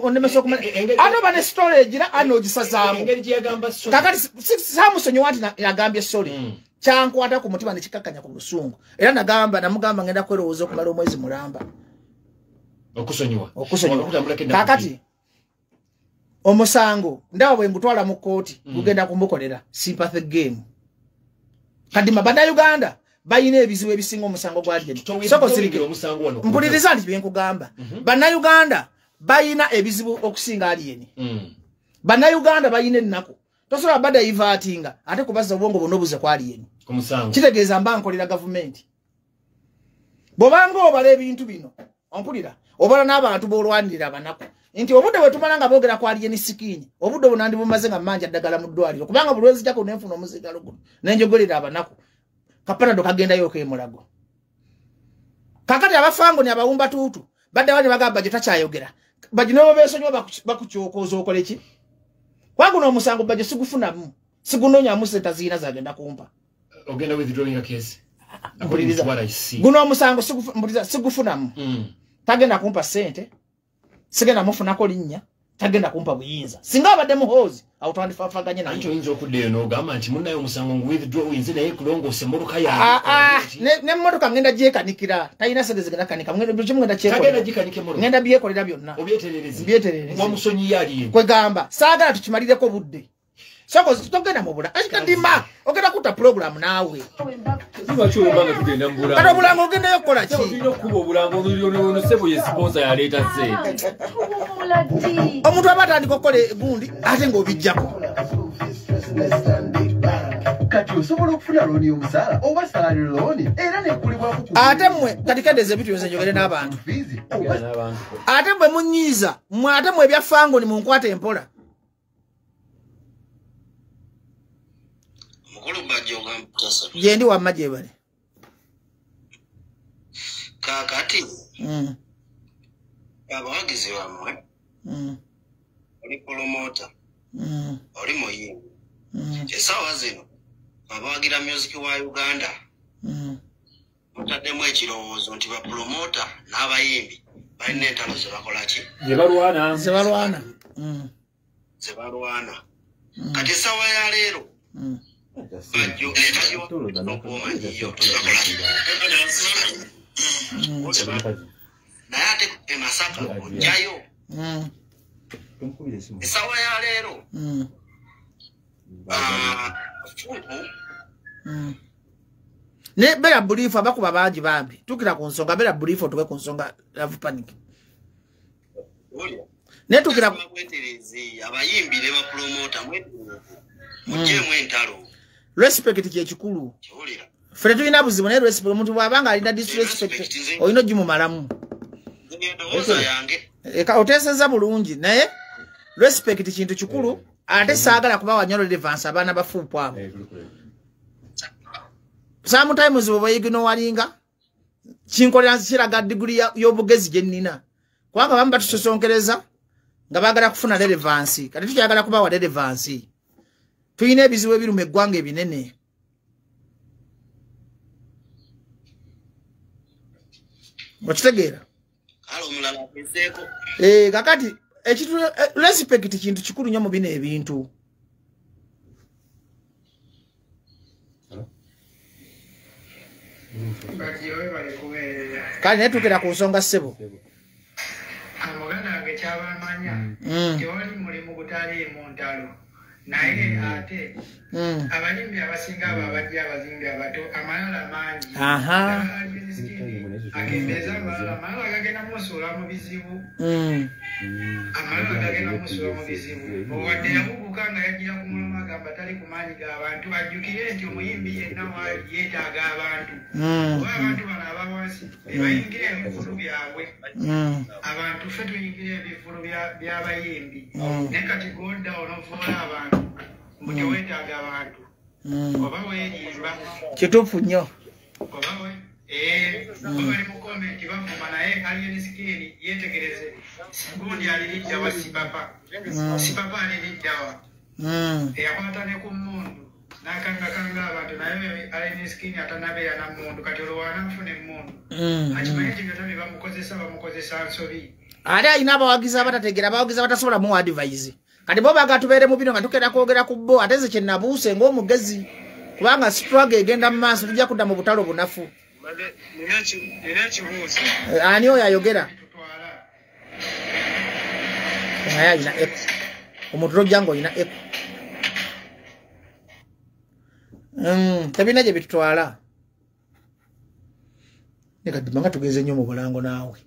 onemesa okumanya. Ate oba ne story egira ano ogisazaamu. Engeri gye yagamba sole. Kakati saamusonyiwa nti yagambye sole. Kyankwata ku mutima ne kikakkanya ku busungu. Era nagamba namugamba ngenda kwerowooza okumala omwezi mulamba. Okusonyiwa. Okusonyiwa. Kakati omusango ndaba bwe ngutwala mu kkooti gugenda kumukolera sympathy game. Kadima bannayuganda balina ebizibu ebisinga omusango gwa Alien. Soko sirike omusango wano. Mpuliriza nti bye nkugamba. Bannayuganda balina ebizibu okusinga Alien. Bannayuganda balina ennaku. Tosobola badda ivatinga ate kubazza obwongo bwonna obuze ku Alien. Omusango. Kitegeeza mba nkolera gavumenti. Bw'obanga obala ebintu bino, ompulira, obala n'abantu b'olwanirira abanaku. Nti obudde bwe tumala nga boogera ku Alien Skin, obudde obwo nandi bumaze nga mmanja ddagala mu ddwaliro kubanga buli lwenzijjako ne nfuna omuzigalo guno ne njogolera abanaku. Kapanado kagendayo ok'emulago. Kakati abafango ni abawumba tuutu badde ne bagamba Bajjo takyayogera. Bajjo ne beesonyiwa bakukyokooza okole ki? Kubanga guno omusango Bajjo sigufunamu, sigunoonyamu ssente zirina zagenda kumpa. Ogenda withdrawing a case. Mpuliriza. Guno omusango sigufunamu. Tagenda kumpa ssente. Sigenda mufunako linnya, tagenda kumpa buyinza. Singa abadde Muhoozi, awo twandifafaganye naye. Anti oyinza okuddayo n'ogamba nti munnaye omusango ngu withdraw nze naye kulongoose emmotoka yange. N'emmotoka ngenda gyekanikira, talina ssente zigenda kanika, buli kimu ngenda kyekolera. Tagenda gikanika emmotoka. Ngenda byekolera byonna. Obyeterereze. Mbyeterereze. Wamusonyiye Alien. Kwegamba, saagala tukimalireko budde. Soko togenda mu bula. Kadima, ogenda kutta program naawe. Lwaki olumba nga tugenda mu bulango? Kati obulango ogendayo kukola ki? Tulina okukuba obulango ono ssebo ye sponsor yaleeta ssente. Omuntu aba atandika okukola gundi ate ng'obijjako. Kati osobola okufuna looni y'omusaala oba salary looni era nekulibwako ku Ate mmwe kati kendeeza ebintu byonse njogere n'abantu. fiizi oba Ate mmwe munyiiza, mmwe ate mmwe ebya Fangoni munkwate empola. Mukulu Bajjo ogamba otya? Gye ndi wamma gye bali. Kaakati abawagizi bammwe, oli promoter, oli muyimbi, essaawa zino abawagira music wa Uganda mutaddemu ekirowoozo nti bapromota n'abayimbi balina entalo ze bakola ki? Gye balwana. Ze balwana. Ze balwana. Kati essaawa ya leero Bajjo okumanyiyo naye ate e Masaka ojjayo essaawa ya leero Fupu. Ne beera brief, abakuba bangi bambi. Tukira ku nsonga, beera brief otuke ku nsonga love panic. Ne tukira mwetereze abayimbi ne bapromota, mwetereze. Muggyemu entalo. Respect kye kikulu. Ffe tulina buzibu naye respect, omuntu bw'abanga alina disrespect olina ogimumalamu. Oteesezza bulungi, naye respect kintu kikulu, ate saagala kubawa nnyo relevance abaana bafuupu abo. Sometimes bwe bayignowalinga kinkolera kiraga diguli y'obugezi gye nnina, kubanga abamu batusosonkereza nga baagala kufuna relevance. Kati tukyagala kubawa relevance, tulina ebizibu ebiruma eggwanga ebinene. Okitegeera? Kakati ekintu respect kintu kikulu nnyo mu bino ebintu. Kale netuukira ku nsonga ssebo. Muganda wange kyabamanya tewali mulimu gutaliimu ntalo, naye ate abayimbi abasinga abo abajja abazimbi abato amalala mangi. Akembeeza amalala, amalala gagenda musuula mu bizibu. Amalala gagenda musuula mu bizibu. Wadde yabuguka nga yagira ku mulimu agamba tali ku maanyi g'abantu, ajjukire nti omuyimbi yenna waali yeetaaga abantu. Oba abantu bano aba wansi be bayingira ebivvulu byabwe. Abantu ffe tuyingira ebivvulu by'abayimbi. Naye kati godda onovoola abantu mbu teweetaaga abantu. Oba weerimba. Kituufu nnyo. Oba we bali mu komenti bavuma, naye Alien Skin yeetegereze gundi aliriddawa Sipapa. Sipapa aliriddawa. Eyakwata ne ku mmundu n'akangakanga abantu, naye Alien Skin atanabeera na mmundu, kati olwo wanaafuna emmundu. Akimanyi nti byonna bye bamukozesa bamukozesa nsobi. Ate alina abawagizi abatategeera, abawagizi abatasobola muwa advice. Kati bo baga tubeere mu bino nga tukera kwogera ku bo, ate nze kye nabuuse ng'omugezi, kubanga struggle egenda mu maaso, tujja kudda mu butalo bunafu. Ani oyo ayogera? Naye alina echo. Omuntu tojja ng'olina echo. Tebirina gye bitutwala. Leka nga tugenze nnyo mu bulango naawe.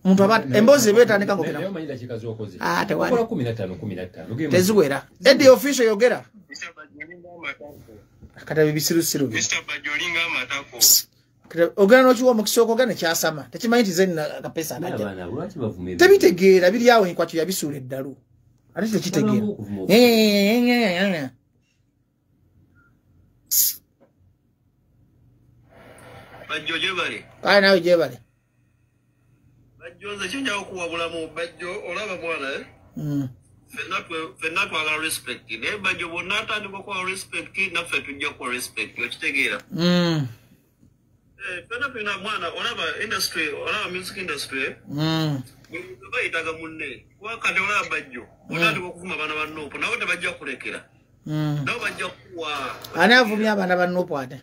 Omuntu aba emboozi eba etandika ng'ogera. Tewali. Teziwera. Eddie official yogera. Kata bisirusiru. Ogera n'okiwa omukisa okwogera ne kyasama. Tekimanyi nti ze nina akapesa akajja. Tebitegeera biri awo enkwakyo yabisuula eddalu. Ate tekitegeera. Bajjo gyebale. Kale naawe gyebale. Bajjo nze kinja okuwabulamu Bajjo olaba mwana Ffenna twagala respect, naye Bajjo bwonna atandika okuwa respect naffe tujja kuwa respect, okitegeera? Ffenna tulina mwana olaba industry, olaba music industry bayitaga munne, kuba kati olaba Bajjo otandika okuvuma abaana ba Nuupu nabo tebajja kulekera, nabo bajja kuwa. Ani avumye abaana ba Nuupu ate?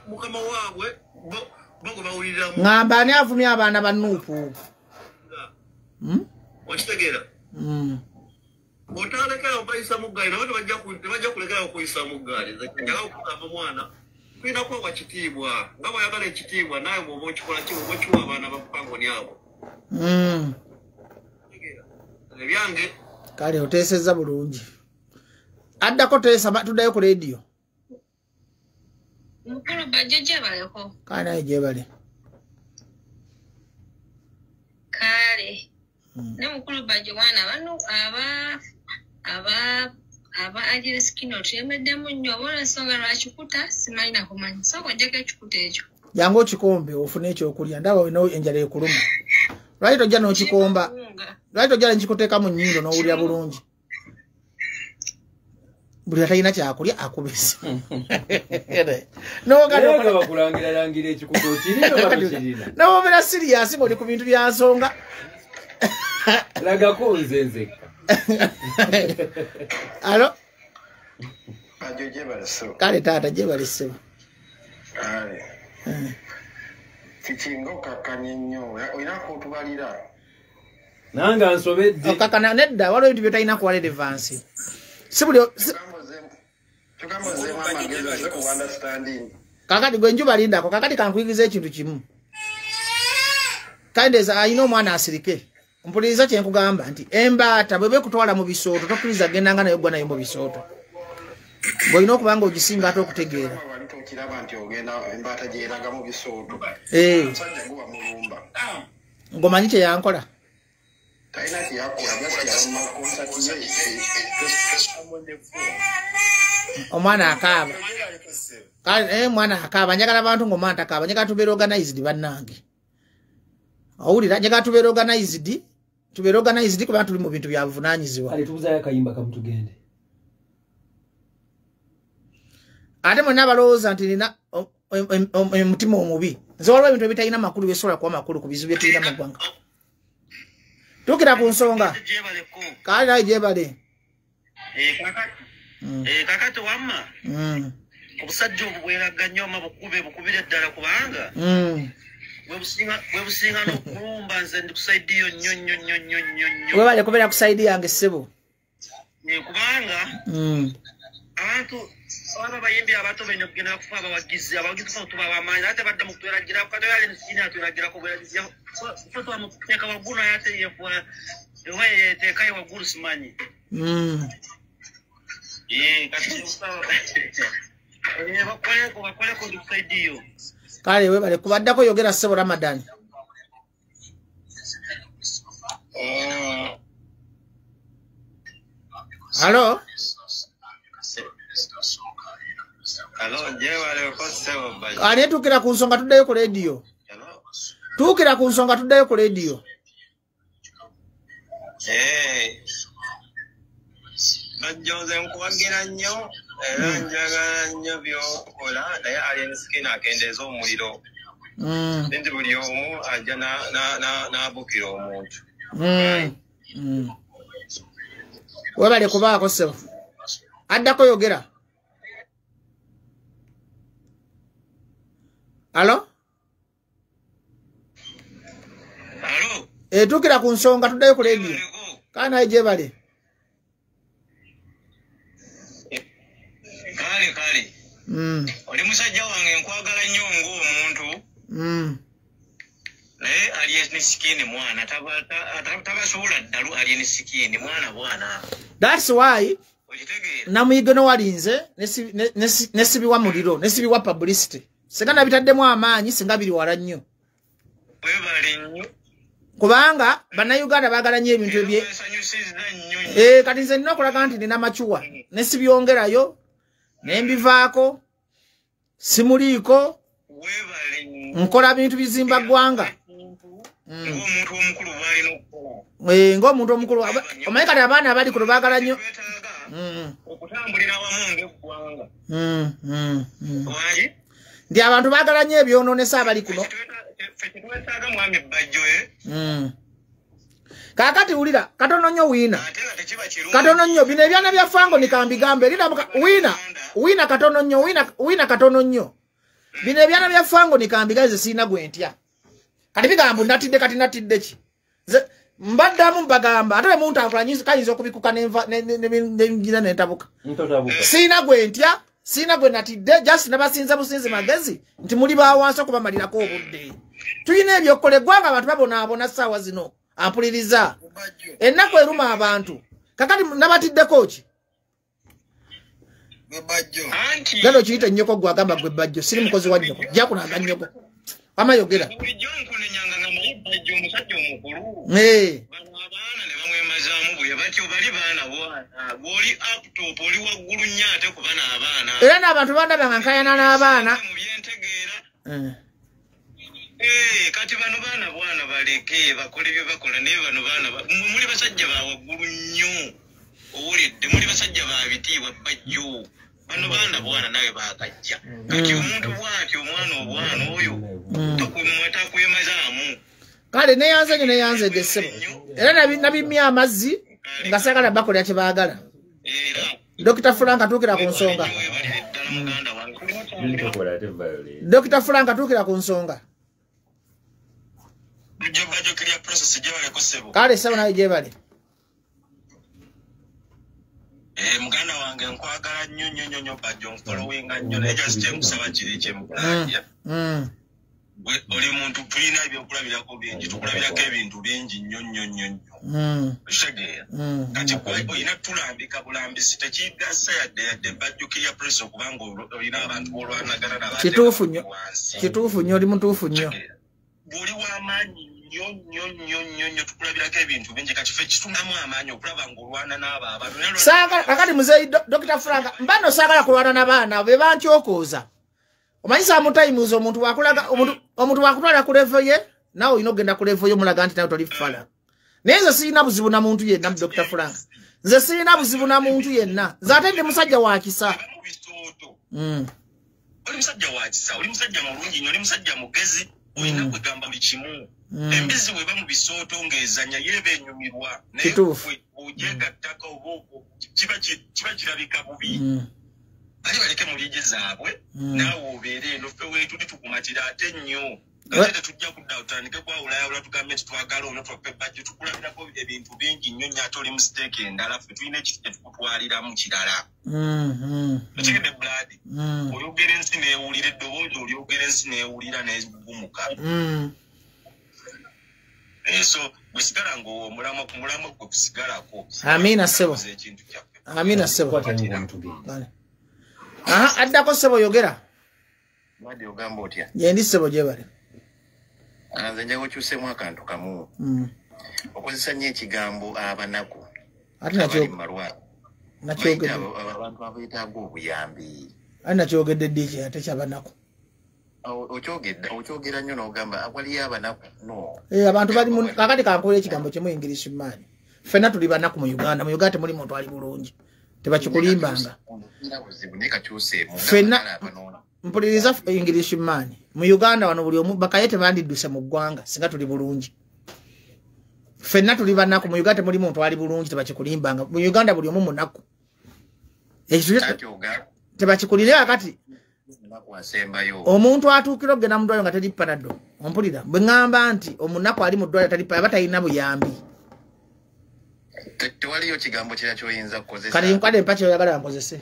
Mukama waabwe bo gwe bawuliriramu. Ŋŋamba ani avumye abaana ba Nuupu? Okitegeera? Bw'otalekera okuyisa mu ggaali nabo tebajja kulekera okuyisa mu ggaali. Nze njagala okugamba mwana tulina kwewa kitiibwa, nga bw'oyagala ekitiibwa naawe bw'oba okikola ki bw'oba okiwa abaana ba Pangoni abo. Ebyange. Kale oteesezza bulungi. Addako teesa tuddayo ku leediyo. Mukulu Bajjo gyebaleko. Kale naye gyebale. Kale. Ne mukulu Bajjo mwana bano aba Alien Skin otuyemeddemu nnyo, oba olw'ensonga lwakikuta simanyi na kumanya. Sooka oggyeko ekikuta ekyo. Jangu okikombe ofune ekyokulya, ndaba olina enjala ekuluma. Lwaki tojja n'okikomba? Lwaki tojja n'ekikuteeka mu nnyindo n'owulira bulungi? Buli atalina kyakulya akubisa. N'obeera serious ng'oli ku bintu bya nsonga. Lagako nze nzekka. Alo? Bajjo gyebale ssebo. Kale taata gyebale ssebo. Kale. Kikinga okakkanye nnyo, olina kutubalira. Nange nsobedde. Okakkana nedda, waliwo ebintu by'otalina kuwa relevance. Si buli kakati gwe njuba lindako, kakati kankuyigiza ekintu kimu. Kandeza alina omwana asirike. Mpuliriza kye nkugamba nti embaata bwe bekutwala mu bisooto tokkiriza gendanga nayo gwa nayo mu bisooto. Bw'olina okuba nga ogisinga ate okutegeera. Ng'omanyi kye yankola. Omwana akaaba. Kale mwana akaaba, njagala abantu ng'omwana takaaba, njagala tubeere organized bannange. Owulira, njagala tubeere organized, tubeere organized kubanga tuli mu bintu bya buvunaanyizibwa. Kale tubuzayo akayimba kamu tugende. Ate mwenna abalowooza nti nina omutima omubi. Nze waliwo ebintu ebitalina makulu byesobola kuwa makulu ku bizibu bye tulina mu ggwanga. Tuukira ku nsonga. Kale naye gyebale. Kakati wamma. Obusajja obwo bweraga nnyo wamma bukube bukubire ddala kubanga bwe businga n'okulumba nze ndi ku sayidi yo nnyo nnyo nnyo nnyo nnyo nnyo. Webale kubeera ku sayidi yange ssebo. Kubanga abantu aba bayimbi abato balina okugenda kufa abawagizi abawagizi ffe tuba ab'amaanyi ate badda mu kutweragirako kati oyo alina atweragirako bweragizi ffe twamuteeka waggulu naye ate yefuula oba yeteekayo waggulu simanyi. Kati bakoleko ndi ku sayidi yo. Kale webale kubaddako yogera ssebo Ramadan. Halo? Ale tuukira ku nsonga tuddeyo ku leediyo. Tuukira ku nsonga tuddeyo ku leediyo. Bajjo nze nkuwagira nnyo era njagala nnyo by'okola naye Alien Skin akendeeza omuliro. Nti buli omu ajja n'abukira omuntu. Webale kubaako ssebo. Addako yogera. Alo? Alo? Tuukira ku nsonga tuddeyo ku leediyo. Kale naye gyebale. Kale kale. Oli musajja wange nkwagala nnyo ng'omuntu. Naye Alien Skin mwana tabasobola ddalu Alien Skin mwana bwana. That's why namuyigeno walinze nesibiwa muliro nesibiwa publicity. Singa nabitaddemu amaanyi singa biri wala nnyo. Webale nnyo. Kubanga bannayuganda baagala nnyo ebintu ebye. Kati nze nina okulaga nti nina macuwa nesibyongerayo ne mbivaako simuliiko nkola bintu bizimba ggwanga. Ng'omuntu omukulu bw'alina okukola. Ng'omuntu omukulu omanyi kati abaana abali kuno baagala nnyo okutambulira awamu ng'eggwanga. Ndi abantu baagala nnyo ebyonoonesa abali kuno. Ffe mwami Bajjo. Kaakati wulira katono nnyo wiina. Katono nnyo bino ebyana bya Fango nikambigambe erira wiina wiina katono nnyo wiina wiina katono nnyo. Bino ebyana bya Fango nikambigambe sirina gwe ntya. Kati bigambo natidde kati natidde ki? Nze mbaddamu mbagamba ate muntu akola kayinza okubikuka nenva nengira nentabuka. Sirina gwe ntya. Sina gwe natidde just nabasinza businzi magezi nti muli ba wansi okubamalirako obudde. Tulina ebyokukola eggwanga abantu babonaabona ssaawa zino ampuliriza. Ennaku eruma abantu. Kakati nabatiddeko ki? Gano okiyita nnyoko gwe agamba gwe Bajjo siri mukozi wa nnyoko jja kunaga nnyoko. Wamma yogera. Bulijjo nkunenyanga nga manyi Bajjo omusajja omukulu. Bano abaana ne bamwemazaamu bwe batyo bali baana bwana. Bw'oli up top oli waggulu nnyo ate ku bano abaana. Era n'abantu bandaba nga nkayana n'abaana. Mu byentegeera. Kati bano baana bwana baleke bakole bye bakola naye bano baana muli basajja ba waggulu nnyo. Owulidde muli basajja ba bitiibwa Bajjo. Bano baana bwana nawe baakajja. Kati omuntu bw'atyo omwana obwana oyo takwemazaamu. Kale neyanze nnyo neyanzedde ssebo. Era nabimya amazzi nga saagala bakolera kye baagala. Dr. Frank atuukira ku nsonga. Dr. Frank atuukira ku nsonga. Kale ssebo naye gyebale. Muganda wange nkwagala nnyo nnyo nnyo nnyo Bajjo nfollowinga nnyo naye just kyenkusaba kiri kyemukulajja. Oli muntu tulina ebyokulabirako bingi, tukulabirako ebintu bingi nnyo nnyo nnyo nnyo. Okitegeera? Kati gwe olina tulambika bulambisi, tekigasa yadde bajjukira press okubanga olina abantu b'olwanagana nabo. Kituufu nnyo, kituufu nnyo, oli mutuufu nnyo. Bw'oli w'amaanyi nnyo nnyo nnyo nnyo nnyo, tukulabirako ebintu bingi. Kati ffe kitunamu amaanyi okulaba ng'olwana n'abo abantu. Saagala kakati muzeeyi Dr. Frank mbano saagala kulwana n'abaana be bankyokooza. Omanyi sometimes omuntu wakulaga omuntu wakutwala ku level ye, naawe olina okugenda ku level ye omulaga nti nawe toli fala. Naye nze sirina buzibu na muntu yenna, Dr. Frank. Nze sirina buzibu na muntu yenna. Nze ate ndi musajja wa kisa. Oli musajja wa kisa, oli musajja mulungi nnyo, oli musajja mugezi, olina kwegamba buli kimu. Embizi bw'eba mu bisooto ng'ezannya yeeba enyumirwa. Naye ogyegattako oba kiba kirabika bubi. Bali baleke mu liigi zaabwe, naawe obeere eno, ffe weetuli tukumatira ate nnyo. Ate tetujja kudda otandike kwawulayawula tugambe nti twagala ono twaffe bajjo, tukulabirako ebintu bingi nnyo nnyo ate oli mu siteeka endala, ffe tulina ekintu kye tukutwaliramu kirala. Okitegedde Blood? Oyogera ensi n'ewulira eddoboozi, olyogera ensi n'ewulira n'egumuka. So bwe sigala ng'omulamwa ku mulamwa gwe kusigalako. Amiina ssebo. Amiina ssebo. Aha, addako ssebo yogera. Blood ogamba otya? Gye ndi ssebo gyebale. Nze njaga okyuseemu akantu kamu. Okozesa nnyo ekigambo abanaku. Ate nakyogedde. Abantu abeetaaga obuyambi. Ate nakyogedde ddi ki ate kyabanaku? Okyogedde, okyogera nnyo n'ogamba waliyo abanaku. No. Abantu bali mu kakati kankuwa ekigambo kimu English man. Ffenna tuli banaku mu Uganda. Mu Uganda temuli muntu ali bulungi. Tebakikulimbanga. Ffenna mpuliriza English man. Mu Uganda wano buli omu bakaye tebandidduse mu ggwanga singa tuli bulungi. Ffenna tuli banaku mu Uganda temuli muntu ali bulungi, tebakikulimbanga. Mu Uganda buli omu munaku. Tebakikulira kati omuntu atuukira okugenda mu ddwaliro nga teri Panadol. Ompulira bwe ŋŋamba nti omunaku ali mu ddwaliro teri aba talina buyambi. Tewaliyo kigambo kirala ky'oyinza kukozesa. Kati nkwate mpa ky'oyagala nkozese.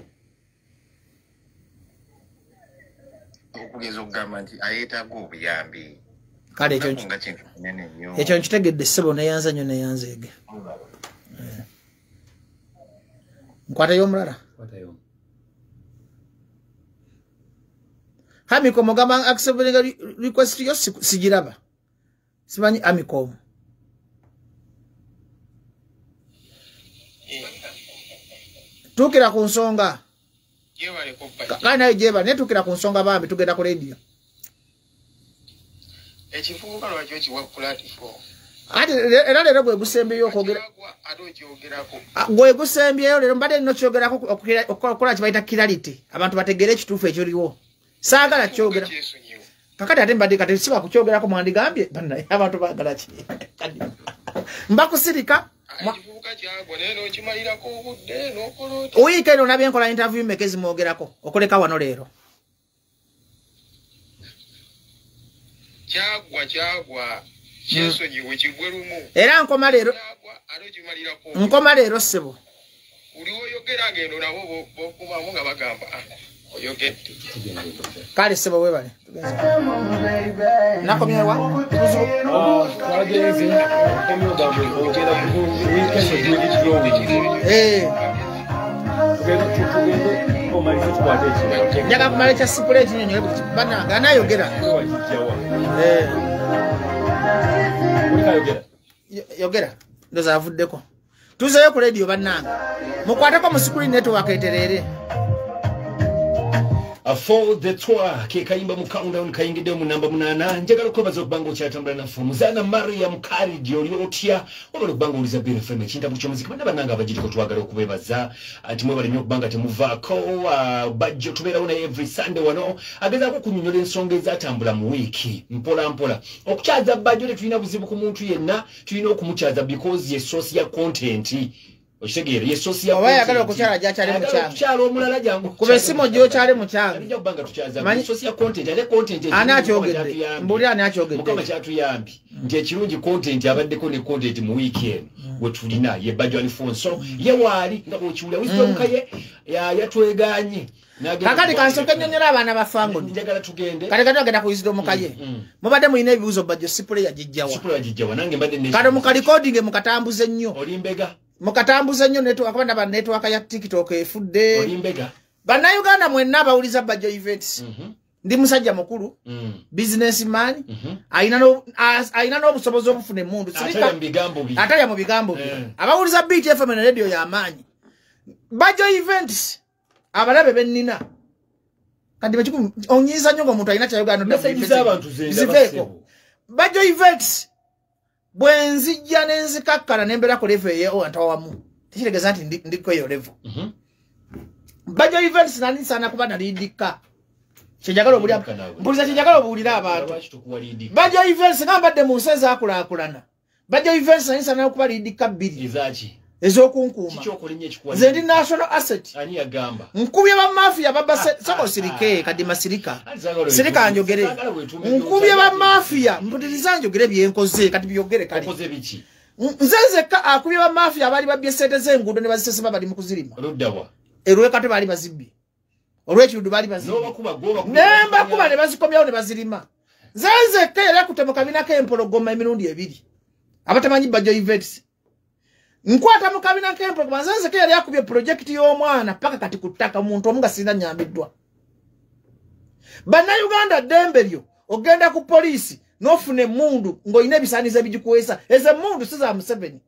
Okugeza okugamba nti ayeetaaga obuyambi. Kale ekyo nkitegedde ssebo, neyanza nnyo neyanzeege. Nkwateyo omulala. Amikom ogamba accepting request yo sigiraba. Simanyi Amikom. Tuukira ku nsonga. Kale naye gyebale, naye tuukira ku nsonga bambi, tugenda ku radio. Ekivubuka lwaki okiwa platform? Ate era leero gwe gusembyeyo okwogera. Gwe gusembyeyo leero mbadde nno kyogerako okukola kye bayita clarity. Abantu bategeere ekituufu ekiriwo. Saagala kyogera. Kakati ate mbadde kati siba kukyogerako mwandigambye bannaye abantu baagala ki? Mbakusirika. Wiiki eno nabye nkola interview mmeka ezimwogerako okuleka wano leero. Kyagwa kyagwa kyesonyiwe kigwe lumu. Era nkoma leero. Nkoma leero ssebo. Buli oyogera ng'eno nabo bokumamu nga bagamba oyogedde. Kale ssebo weebale. Nakomyewa? Twagenze okomye ogamba ogenda ku weekend. Tugende omalize tukwate ekirala. Njagala kumala ekya sipuleti nnyonnyole buli bannange anaayogera. Yogera ndowooza avuddeko. Tuzeeyo ku radio bannange. Mukwateko mu screen network etereere. For the tour ke kayimba mu countdown kayingidde mu namba 8. Njagala okwebaza okubanga okyatambula naffe. Muzaana Mariam Khalid oli otya? Wabula okubanga owuliza Beer FM ekintabu ky'omuziki. Banna bannange abagiriko twagala okubeebaza nti mwebale nnyo okubanga temuvaako. Bajjo tubeerawo naye every Sunday wano agezaako okunyonnyola ensonga ezatambula mu wiiki mpola mpola. Okukyaza Bajjo tetulina buzibu ku muntu yenna, tulina okumukyaza because ye source ya content. Okitegeera ye source ya oba ayagala okukyala gy'akyale mu kyange. Okukyala omulala jangu. Kuba essimu gy'okyale mu kyange. Ajja kubanga tukyaza. Manyi source ya content ate content ani akyogedde? Mbuulira ani akyogedde? Mukama kyatuyambye nti ekirungi content abaddeko ne content mu week eno we tulina ye Bajjo Alfonso ye waali nga bw'okiwulira Wisdom Kaye yatwegaanye. Kakati kansooke nnyonnyola abaana ba Fangoni. Njagala tugende. Kati kati agenda ku Wisdom Kaye. Mubadde mulina ebibuuzo Bajjo sipule yagijjawa. Sipule yagijjawa nange mbadde ne. Kati mukarecordinge mukatambuze nnyo. Oli mbega. Mukatambuze nnyo network kuba ndaba network ya TikTok efudde. Oli mbega. Bannayuganda mwenna abawuliza Bajjo events. Ndi musajja mukulu. Businessman. Alina n'obusobozi obufuna emmundu. Atalya mu bigambo bye. Atalya mu bigambo bye. Abawuliza BTFM ne radio y'amaanyi. Bajjo events. Abalabe bennina. Kati bekiku onyiza nnyo ng'omuntu alina kyayogera n'odda. Bajjo events. Bwe nzijja ne nzikakkana ne mbeera ku level eyo antawamu. Tekitegeeza nti ndiko eyo level. Bajjo events nali nsaana kuba nalindika. Kyenjagala obuulira mbuuliza kyenjagala obuulira abantu. Bajjo events nga mbadde mu nsi ezaakulaakulana. Bajjo events nali nsaana kuba lindika bbiri. Ezaaki? Ez'okunkuuma. Nze ndi national asset. Ani yagamba? Nkubye ba mafia baba soko sirike kadima sirika. Sirika njogere. Nkubye ba mafia mpuliriza njogere byenkoze kati byogere kale. Okoze biki? Nze nzekka akubye ba mafia abali babbye ssente z'enguudo ne bazisesema bali mu kuzirima. Oluddawa. Erwekate bali bazibbye. Olw'ekirudu bali bazibbye. N'obakuba gwobakuba. Ne mbakuba ne bazikomyawo ne bazirima. Nze nzekka yali akutte mu kabina k'empologoma emirundi ebiri. Abatamanyi Bajjo events. Nkwata mu kabina k'empologoma nze nzekka yali akubye project y'omwana paka kati ku ttaka omuntu omu nga sirina nyambiddwa. Bannayuganda ddembe lyo ogenda ku poliisi n'ofuna emmundu ng'olina ebisaanizo ebigikuweesa. Ezo emmundu si za Museveni.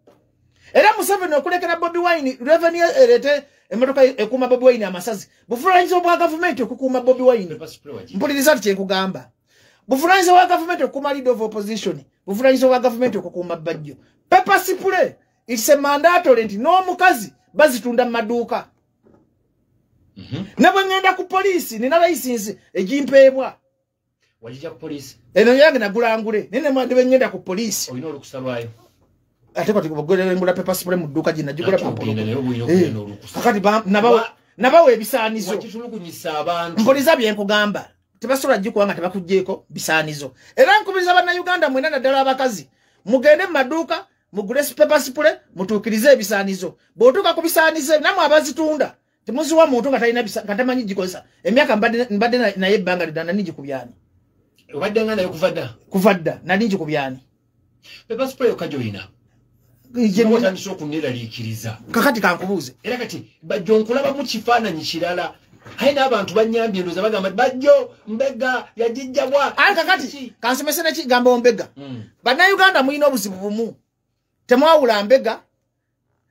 Era Museveni okulekera Bobi Wine revenue ereete emmotoka ekuuma Bobi Wine amasazi. Buvunaanyizibwa bwa gavumenti okukuuma Bobi Wine. Mpuliriza nti kye nkugamba. Buvunaanyizibwa bwa gavumenti okukuuma leader of opposition. Buvunaanyizibwa bwa gavumenti okukuuma Bajjo. Pepper spray it's a mandatory nti n'omukazi bazitunda mu maduuka. Ne bwe ŋŋenda ku poliisi nina license egimpeebwa. Wagijja ku poliisi? Eno yange nagulangule naye ne bwe ŋŋenda ku poliisi. Olina olukusa lwayo? Ate kati ngula pepper spray mu dduuka gye nagigula kakati nabawa ebisaanizo. Wakitulugunyisa abantu. Mpuliza bye nkugamba. Tebasobola gikuwa nga tebakuggyeeko bisaanizo. Era nkubiriza Bannayuganda mwenna naddala abakazi mugende mu maduuka mugule pepper spray mutuukirize ebisaanizo. Bw'otuuka ku bisaanizo nammwe abazitunda temuziwa muntu nga talina nga tamanyi gikozesa. Emyaka mbadde naye ebbanga ddala nali ngikubyani. Obadde nga nayo kuva dda? Kuva dda nali ngikubyani. Pepper spray yokka gy'olina? Otandise okunneeraliikiriza. Kakati kankubuuze. Era kati Bajjo nkulabamu kifaananyi kirala. Aye n'abantu bannyambye ndowooza bagamba Bajjo mbega yagijja bwa. Aye kakati kansomese n'ekigambo mbega. Bannayuganda mulina obuzibu bumu. Temwawula mbega.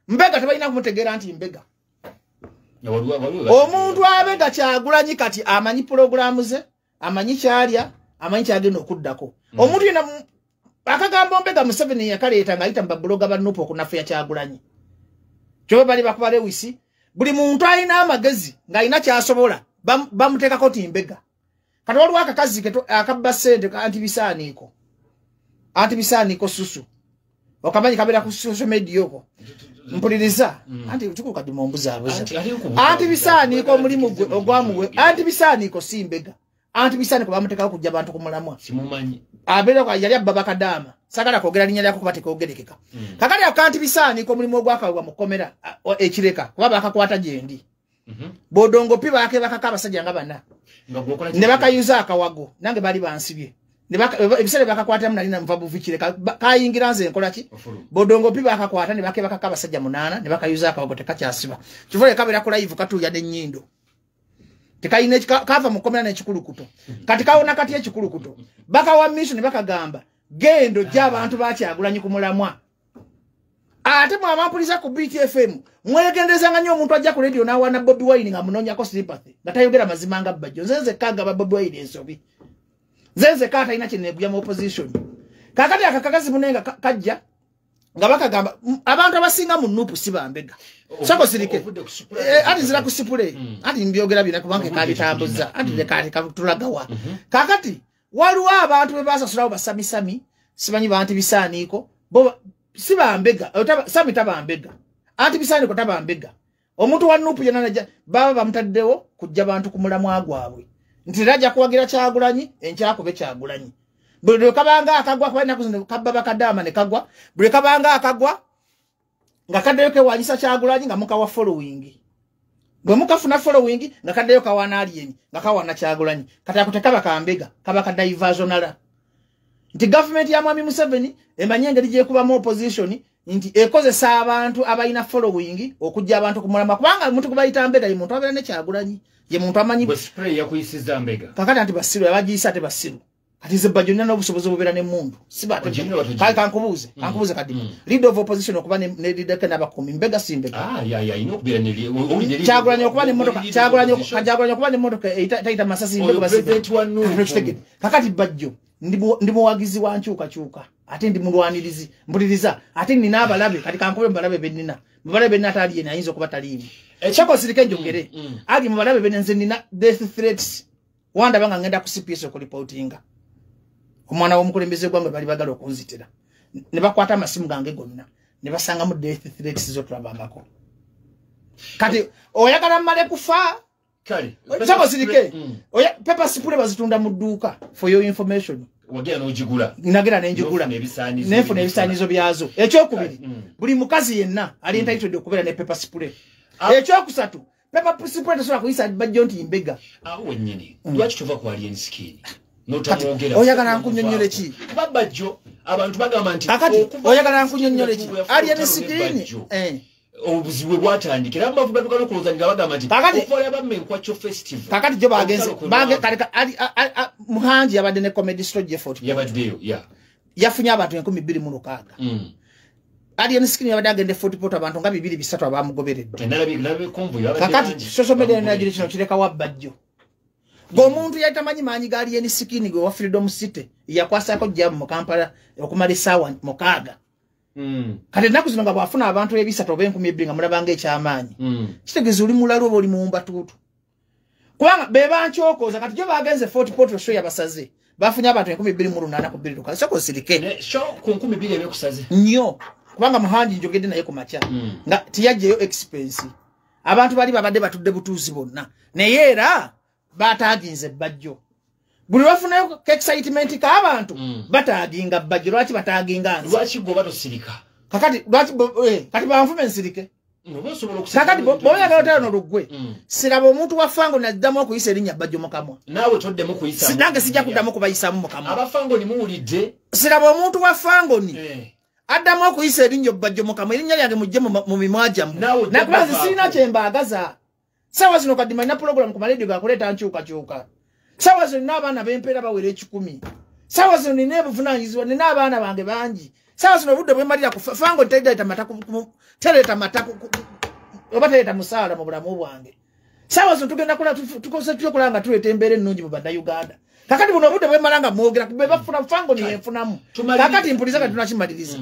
Mbega tebalina kumutegeera nti mbega. Omuntu abega Kyagulanyi kati amanyi pulogulaamu ze, amanyi kyalya, amanyi kyagenda okuddako. Omuntu yenna akagambo mbega Museveni yakaleeta ng'ayita mu babuloga ba NUP okunafuya Kyagulanyi. Kyoba bali bakuba Lewis, buli muntu alina amagezi ng'alina ky'asobola bamuteekako nti mbega. Kati waliwo akakazi akabba ssente antibisaaniiko. Antibisaaniiko susu. Okamanyi kabeera ku social media okwo. Mpuliriza. Anti kikulu kati mumbuzaabuza. Antibisaaniiko omulimu gwe ogwamuwe. Antibisaaniiko si mbega. Antibisaaniiko bamuteekako kujja bantu ku mulamwa. Simumanyi. Abeera yali abba bakadaama. Saagala kwogera linnya lyako kuba tekoogerekeka. Kakati ako antibisaaniiko omulimu ogwakawebwa mu kkomera ekireka kuba baakakwata gye ndi. Bodongo pi baakebakako abasajja nga bana. Ne bakayuza akawago nange baali bansibye. Ebiseera bakakwatamu nali nva buvi kireka kayingira nze nkola ki? Bodongo pi bakakwata ne bakebakako abasajja 8 ne bakayuza akawago tekakyasiba. Kivule kabeera ku live katuuya n'ennyindo. Tekayina kava mu kkomera n'ekikulukuto. Kati kawona kati ekikulukuto. Bakawa mission ne bakagamba gendo gy'abantu ba Kyagulanyi ku mulamwa. Ate mwabampuliza ku BTFM mwegenderezanga nnyo omuntu ajja ku radio n'awaana Bobi Wine nga munoonyako sympathy nga tayogera mazima nga Bajjo. Nze nzekka agaba Bobi Wine ensobi. Nze nzekka atalina kye neeguya mu opposition. Kaakati akakakazi munenga kajja nga bakagamba abantu abasinga mu NUP si bambega. Soko sirike. Ati zira ku sipule. Ati mbyogera bina kubanga kabitambuza. Ati leka katulagawa. Kaakati waliwo abantu be basasulawo basamisami simanyi banti bisaaniiko bo si bambega. Sami tabambega. Anti bisaaniko taba mbega. Omuntu wa NUP yenna baba bamutaddewo kujja bantu ku mulamwa gwabwe. Nti rajja kuwagira Kyagulanyi, enkyakube Kyagulanyi. Buli lwe kabanga akagwa kuba ennaku zino kabba bakadaama ne kagwa. Buli kabanga akagwa nga kaddeyo kewanyisa Kyagulanyi nga mukawa following. Bwe mukafuna following nga kaddeyo kawana Alien nga kawana Kyagulanyi. Kati ako tekaba kambega, kaba ka diversional. Nti government ya Mwami Museveni emanye engeri gy'ekubamu opposition nti ekozesa abantu abalina following okujja abantu ku mulamwa, kubanga omuntu kubayita mbega ye muntu abeera ne Kyagulanyi, ye muntu amanyi bwe spray yakuyisiza mbega. Kakati anti basiru abagiyisa ate basiru. Kati nze Bajjo nina n'obusobozi obubeera n'emmundu. Kale kankubuuze, kankubuuze Kadima. Leader of opposition okuba ne leader ke n'abakuumi, mbega si mbega. Kyagulanyi okuba n'emmotoka, Kyagulanyi okuba n'emmotoka etayita masasi mbega basi. Kakati Bajjo ndi muwagizi wa nkyukakyuka, ate ndi mulwanirizi, mpuliriza, ate nina abalabe, kati kankube mbalabe bennina. Mubalabe benna atali yena ayinza okuba taliimu. Kyako sirike njogere. Ali mubalabe benna nze nina death threats. Wandaba nga ngenda ku CPS okulipotinga. Omwana w'omukulembeze gwange bali bagala okunzitira. Ne bakwata amasimu gange gonna. Ne basangamu death threats z'otulabangako. Kati oyagala mmale kufa? Kale. Kyako sirike. Oya pepper spray bazitunda mu dduuka for your information. Wagera n'ogigula. Nagera n'enjigula. Nenfuna ebisaanizo byazo. Ekyokubiri, buli mukazi yenna ali entitled okubeera ne pepper spray. Ekyokusatu, pepper spray tosobola kuyisa Bajjo nti mbega. Awo wennyini. Lwaki tuva ku Alien Skin? N'otamwogera. Oyagala nkunnyonnyole ki? Kuba Bajjo abantu bagamba nti kakati oyagala nkunnyonnyole ki? Alien Skin obuzibu bwatandikira abavuga tukano kulowooza nga bagamba nti okuva bamme Enkwakyo Festival. Kakati gyo bagenze kale Muhangi yabadde ne comedy store Jefford yabaddeyo ya yafunye abantu 2006. Alien Skin yabadde agende Fort Portal abantu nga 2-3 abamugoberedde. Kakati social media nagira kino kireka wa Bajjo. Ng'omuntu yali tamanyi maanyi ga Alien Skin gwe wa Freedom City yakwasako jjamu mu Kampala okumala essaawa 6. Kati ennaku zino nga bw'afuna abantu 300 oba 2000 nga mulabanga ekyamaanyi, kitegeeza oli mulalu oba oli muwumbatuutu. Kubanga be bankyokooza. Kati gyo bagenze Fort Portal show yabasaze, bafunye abantu 2008 ku 2 soko nsirike ku 2000 ebekusaze nnyo, kubanga Muhangi njogedde naye ku makya nga tiyajjayo expense. Abantu bali babadde batudde butuuzi bonna, naye era bataaginze Bajjo. Buli bafunayo excitement k'abantu bataaginga Bajjo. Lwaki bataaginga nze? Lwaki gwe batosirika? Kakati lwaki kati banfume nsirike? Kakati bw'oyagala otalo n'olugwe, siraba omuntu wa Fangoni addamu okuyisa erinnya Bajjo mu kamwa. Naawe toddemu kuyisaamu. Nange sijja kuddamu kubayisaamu mu kamwa. Abafangoni muwulidde. Siraba omuntu wa Fangoni addamu okuyisa erinnya Bajjo mu kamwa, erinnya lyange mujje mu mimwa gyammwe. Nakuba nze sirina kye mbaagaza. Saawa zino Kadima nina pulogulaamu ku maleediyo gakuleeta nkyukakyuka. Sawa zino nina abaana b'empeera bawera 10. Sawa zino nina obuvunaanyizibwa, nina abaana bange bangi. Sawa zino obudde bwe mmalira ku Fangoni tereeta mata tereeta mata oba tereeta musaala mu bulamu bwange. Sawa zino tugenda tukozesa tutya okulaba nga tuleeta embeera ennungi mu Bannayuganda. Kakati buno obudde bwe mmala nga mwogera bwe bafuna Fangoni yenfunamu. Kakati mpuliza kati tunakimaliriza.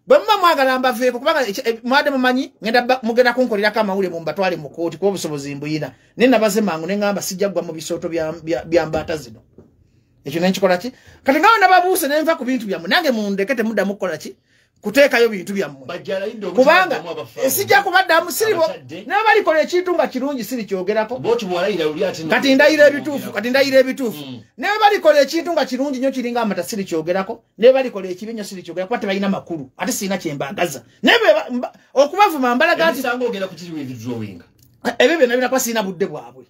Bwe muba mwagala mbaveeko kubanga mwadde mumanyi mugenda kunkolerako amawulire mumbatwale mu kkooti kuba obusobozi mbuyina. Naye nabaze mangu ne ŋŋamba sijja kugwa mu bisooto bya mbaata zino. Ekyo ne nkikola ki? Kati nga nababuuse ne nva ku bintu byammwe, nange mundeke temuddamu kukola ki? Kuteekayo bintu byammwe. Kubanga sijja kubaddamu siribo naye balikola ekintu nga kirungi sirikyogerako. Kati ndayira ebituufu, kati ndayira ebituufu. Naye balikola ekintu nga kirungi nnyo kiringa amata sirikyogerako, naye balikola ekibi nnyo sirikyogerako kuba tebalina makulu, ate sirina kye mbaagaza. Naye okubavuma mbalaga nti ebyo byonna binakuba sirina budde bwabwe.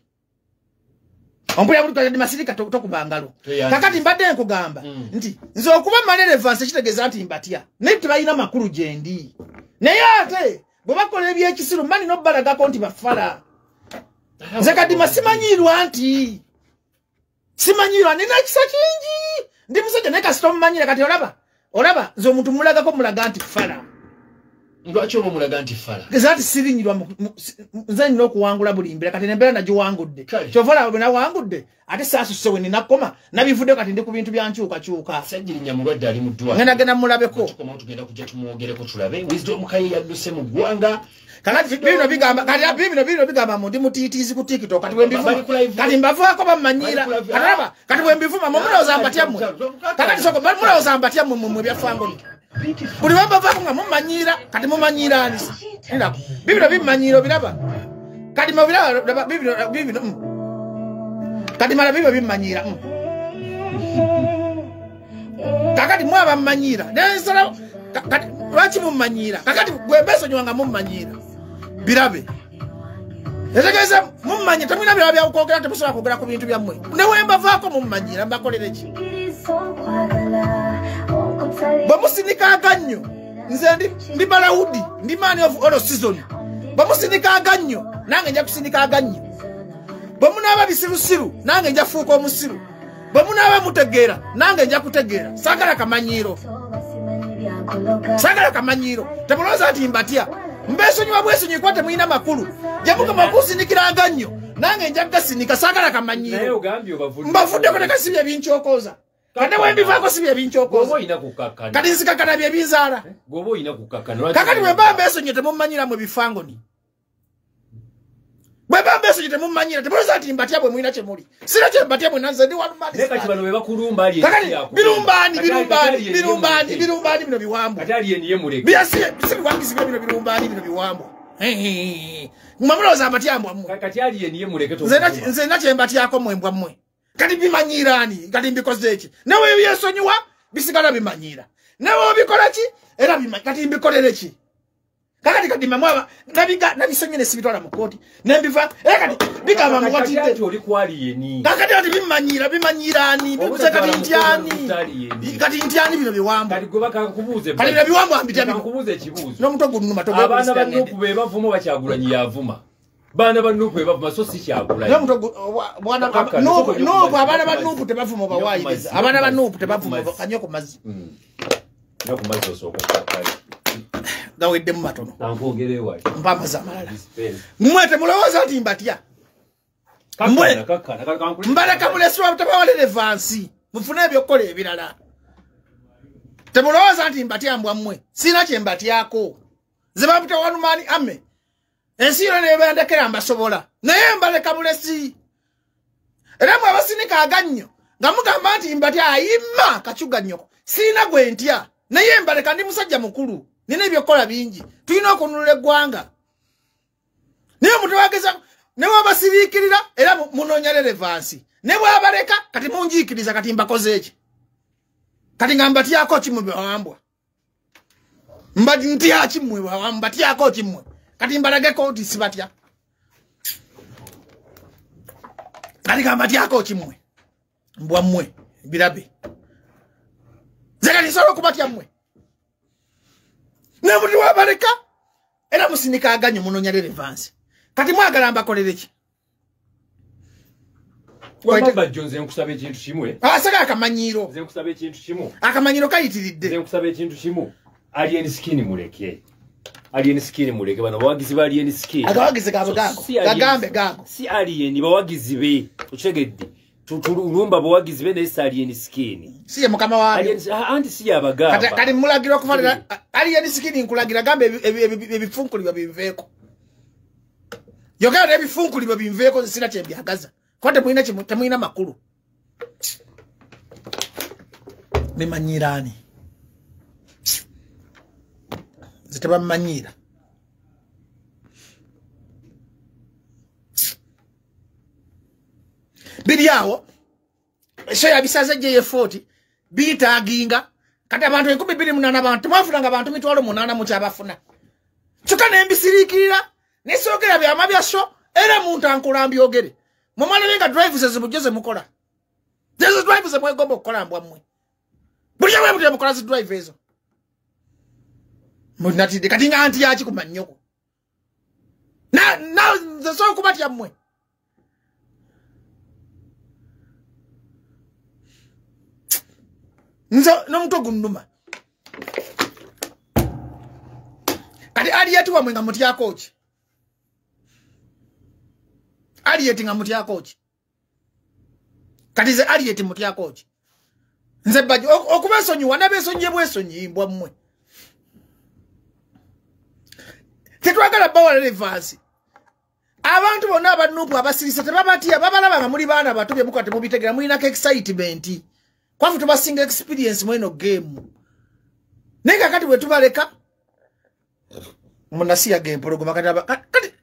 Ompulira buli kati masirika tokuba ngalo. Kakati mbadde nkugamba nti nze okuba malelevance kitegeeza nti mbatya, naye tebalina makulu gye ndi. Naye ate bwe bakola ebyekisiru mani n'obbalagako nti bafala. Nze Kadima simanyiirwa nti simanyiirwa, nina ekisa kingi, ndi musajja naye kasita omumanyire. Kati olaba nze omuntu mulagako mulaga nti fala. Lwaki oba omulaga nti fala? Nze ati sirinyirwa, nze nina okuwangula buli mbeera. Kati nembeera nagiwangudde. Kyova olaba bwe nawangudde ate saasuse we ninakoma nabivuddeyo. Kati ndi ku bintu bya nkyukakyuka. Ssegirinya mulwadde ali mu ddwaliro. Ngenda genda mulabeko. Tukomawo tugenda kujja tumwogereko tulabe. Wisdom Kaye yadduse mu ggwanga. Kakati bino bigamba, kati bino bigamba mu ndi mutiitiizi ku TikTok. Kati bwe mbivuma, kati mbavaako bammanyiira. Kati olaba, kati bwe mbivuma mwe mulowooza mbatya mmwe. Kakati soko mulowooza mbatya mmwe mmwe bya Fangoni. Buli wembavaako nga mummanyiira, kati mumanyiira ani? Bibino bimmanyiira obiraba. Kati mubiraba bibino. Kati mala bibino bimmanyiira. Kakati mwaba mmanyiira. Nensala kati lwaki mummanyiira? Kakati gwe mbesonyiwa nga mummanyiira. Birabe. Etegeeza mummanyi temulina birala bya kwogera, temusobola kwogera ku bintu byammwe. Ne wembavaako mummanyiira mbakolere ki? Bwe musinika agannyo, nze ndi balawudi, ndi man of all season. Bwe musinika agannyo, nange nja kusinika agannyo. Bwe munaaba bisirusiru, nange nja fuuka omusiru. Bwe munaaba mutegeera, nange nja kutegeera. Saagala kamanyiiro. Saagala kamanyiiro. Temulowooza nti mbatya. Mbesonyiwa bwesonyiwa kuba temulina makulu. Gye mukama okusinikira agannyo, nange nja kugasinika. Saagala kamanyiiro. Mbavuddeko leka si bye binkyokooza. Kati wembivaako si bye binkyokooza. Kati nsikakana bye binzaala. Kakati bwe mba mbesonyiwa temummanyira mwe bifangoni. Bwe mba mbesonyiwa temummanyira, temulowooza nti mbatya bwe mulina kye muli. Sina kye mbatya bwe nanze ndi walumani. Kakati birumbaani birumbaani birumbaani birumbaani bino biwambo. Si biwangisi bino birumbaani bino biwambo. Mwe mulowooza mbatya mbwa mmwe. Nze nina kye mbatyako mmwe mbwa mmwe. Kati bimanyiira ani? Kati mbikoze ki? Nawe byesonyiwa bisigala bimanyiira. Nawe obikola ki? Era kati mbikolere ki? Kakati kati mamwa nabiga nabisonye nesibitwala mu kooti. Nembiva era kati bigamba mu kooti ate oli kwali yeni. Kakati ati bimanyiira bimanyiira ani? Bibuze kati ntyani? Kati ntyani bino biwambo. Kati goba kakubuuze. Kati bino biwambo ambitya bino. Kakubuuze ekibuuzo. N'omuto gunuma togoba. Abaana ba Nupu be bavuma Bakyagulanyi yavuma. Baana ba Nupu bavuma so si Kyagulanyi. Nupu abaana ba Nupu tebavuma bawaayiriza. Abaana ba Nupu tebavuma kanywa ku mazzi. Nywa ku mazzi osooka okkakkane. Gaweddemu matono. Kankwogere wali. Mpa amazzi amalala. Mmwe temulowooza nti mbatya. Mmwe mbaleka muleswa tebawa relevansi. Mufune ebyokukola ebirala. Temulowooza nti mbatya mbwa mmwe. Sirina kye mbatyako. Nze bampita one man army. Ensi yonna ne bandekera mbasobola. Naye mbaleka bulesi. Era mwe abasinika agannyo nga mugamba nti mbatya ayima kacuga nnyoko. Sirina gwe ntya. Naye mbaleka ndi musajja mukulu. Nina ebyokukola bingi. Tulina okununula eggwanga. Naye omuntu wageza ne wabasiriikirira era munoonya relevansi. Ne bw'abaleka kati munjiikiriza kati mbakoze eki. Kati nga mbatyako ki mmwe bawambwa. Ntya ki mmwe bawambwa, mbatyako ki mmwe. Kati mbalageko nti sibatya. Kati nga mbatyako ki mmwe. Mbwa mmwe birabe. Nze kati nsobola okubatya mmwe. Ne buli wabaleka era musinika agannyo munoonya relevansi. Kati mwagala mbakolere ki? Wamma Bajjo nze nkusaba ekintu kimu. Asaka akamanyiiro. Nze nkusaba ekintu kimu. Akamanyiiro kayitiridde. Nze nkusaba ekintu kimu. Alien Skin muleke. Alien Skin muleke bano bawagizi ba Alien Skin. Abawagizi gaabo gago. Gagambe gago. Si Alien bawagizi be. Okitegedde. Tulumba bawagizi be naye si Alien Skin. Si ye mukama waabyo. Alien anti si yabagamba. Kati mulagira okufaanana Alien Skin nkulagira gambe ebifunkulibwa binveeko. Yogera ebifunkulibwa binveeko nze sina kye mbyagaza. Kwa temulina makulu. Bimanyiira ani? Nze tebammanyiira. Biri awo, so yabisaze JF40 biyitaaginga kati abantu 2008 abantu temwafunanga abantu 800 mukyabafuna. Kyokka ne mbisiriikirira ne soogera byama bya so era muntu ankola mbyogere. Mumalabe nga drive ze bujjo ze mukola. Ezo drive ze mwegomba okukola mbwa mmwe. Bulijjo bwe mutya mukola zi drive ezo. Munatidde kati nga anti yaki ku mannyoko. Na nze so okubatya mmwe. Nze n'omutwe gunnuma. Kati Aliyeti wamwe nga mutyako ki? Aliyeti nga mutyako ki? Kati ze Aliyeti mutyako ki? Nze Bajjo okubesonyiwa nabesonyiye bwesonyi mbwa mmwe. Tetwagala bawa relevance. Abantu bonna aba Nupu abasirise tebabatya babalaba nga muli baana bato bye mukola temubitegera mulinako excitement. Kwafu tubasinga experience mweno game. Naye kakati bwe tubaleka munasiyaga empologoma. Kati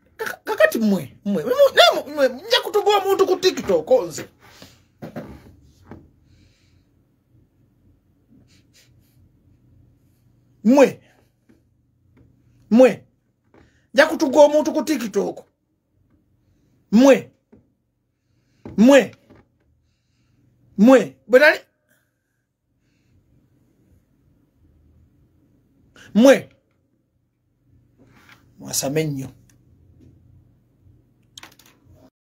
kakati mmwe nja kutuga omuntu ku TikTok nze. Mmwe nja kutuga omuntu ku TikTok. Mmwe bwe nali mmwe mwasame nnyo.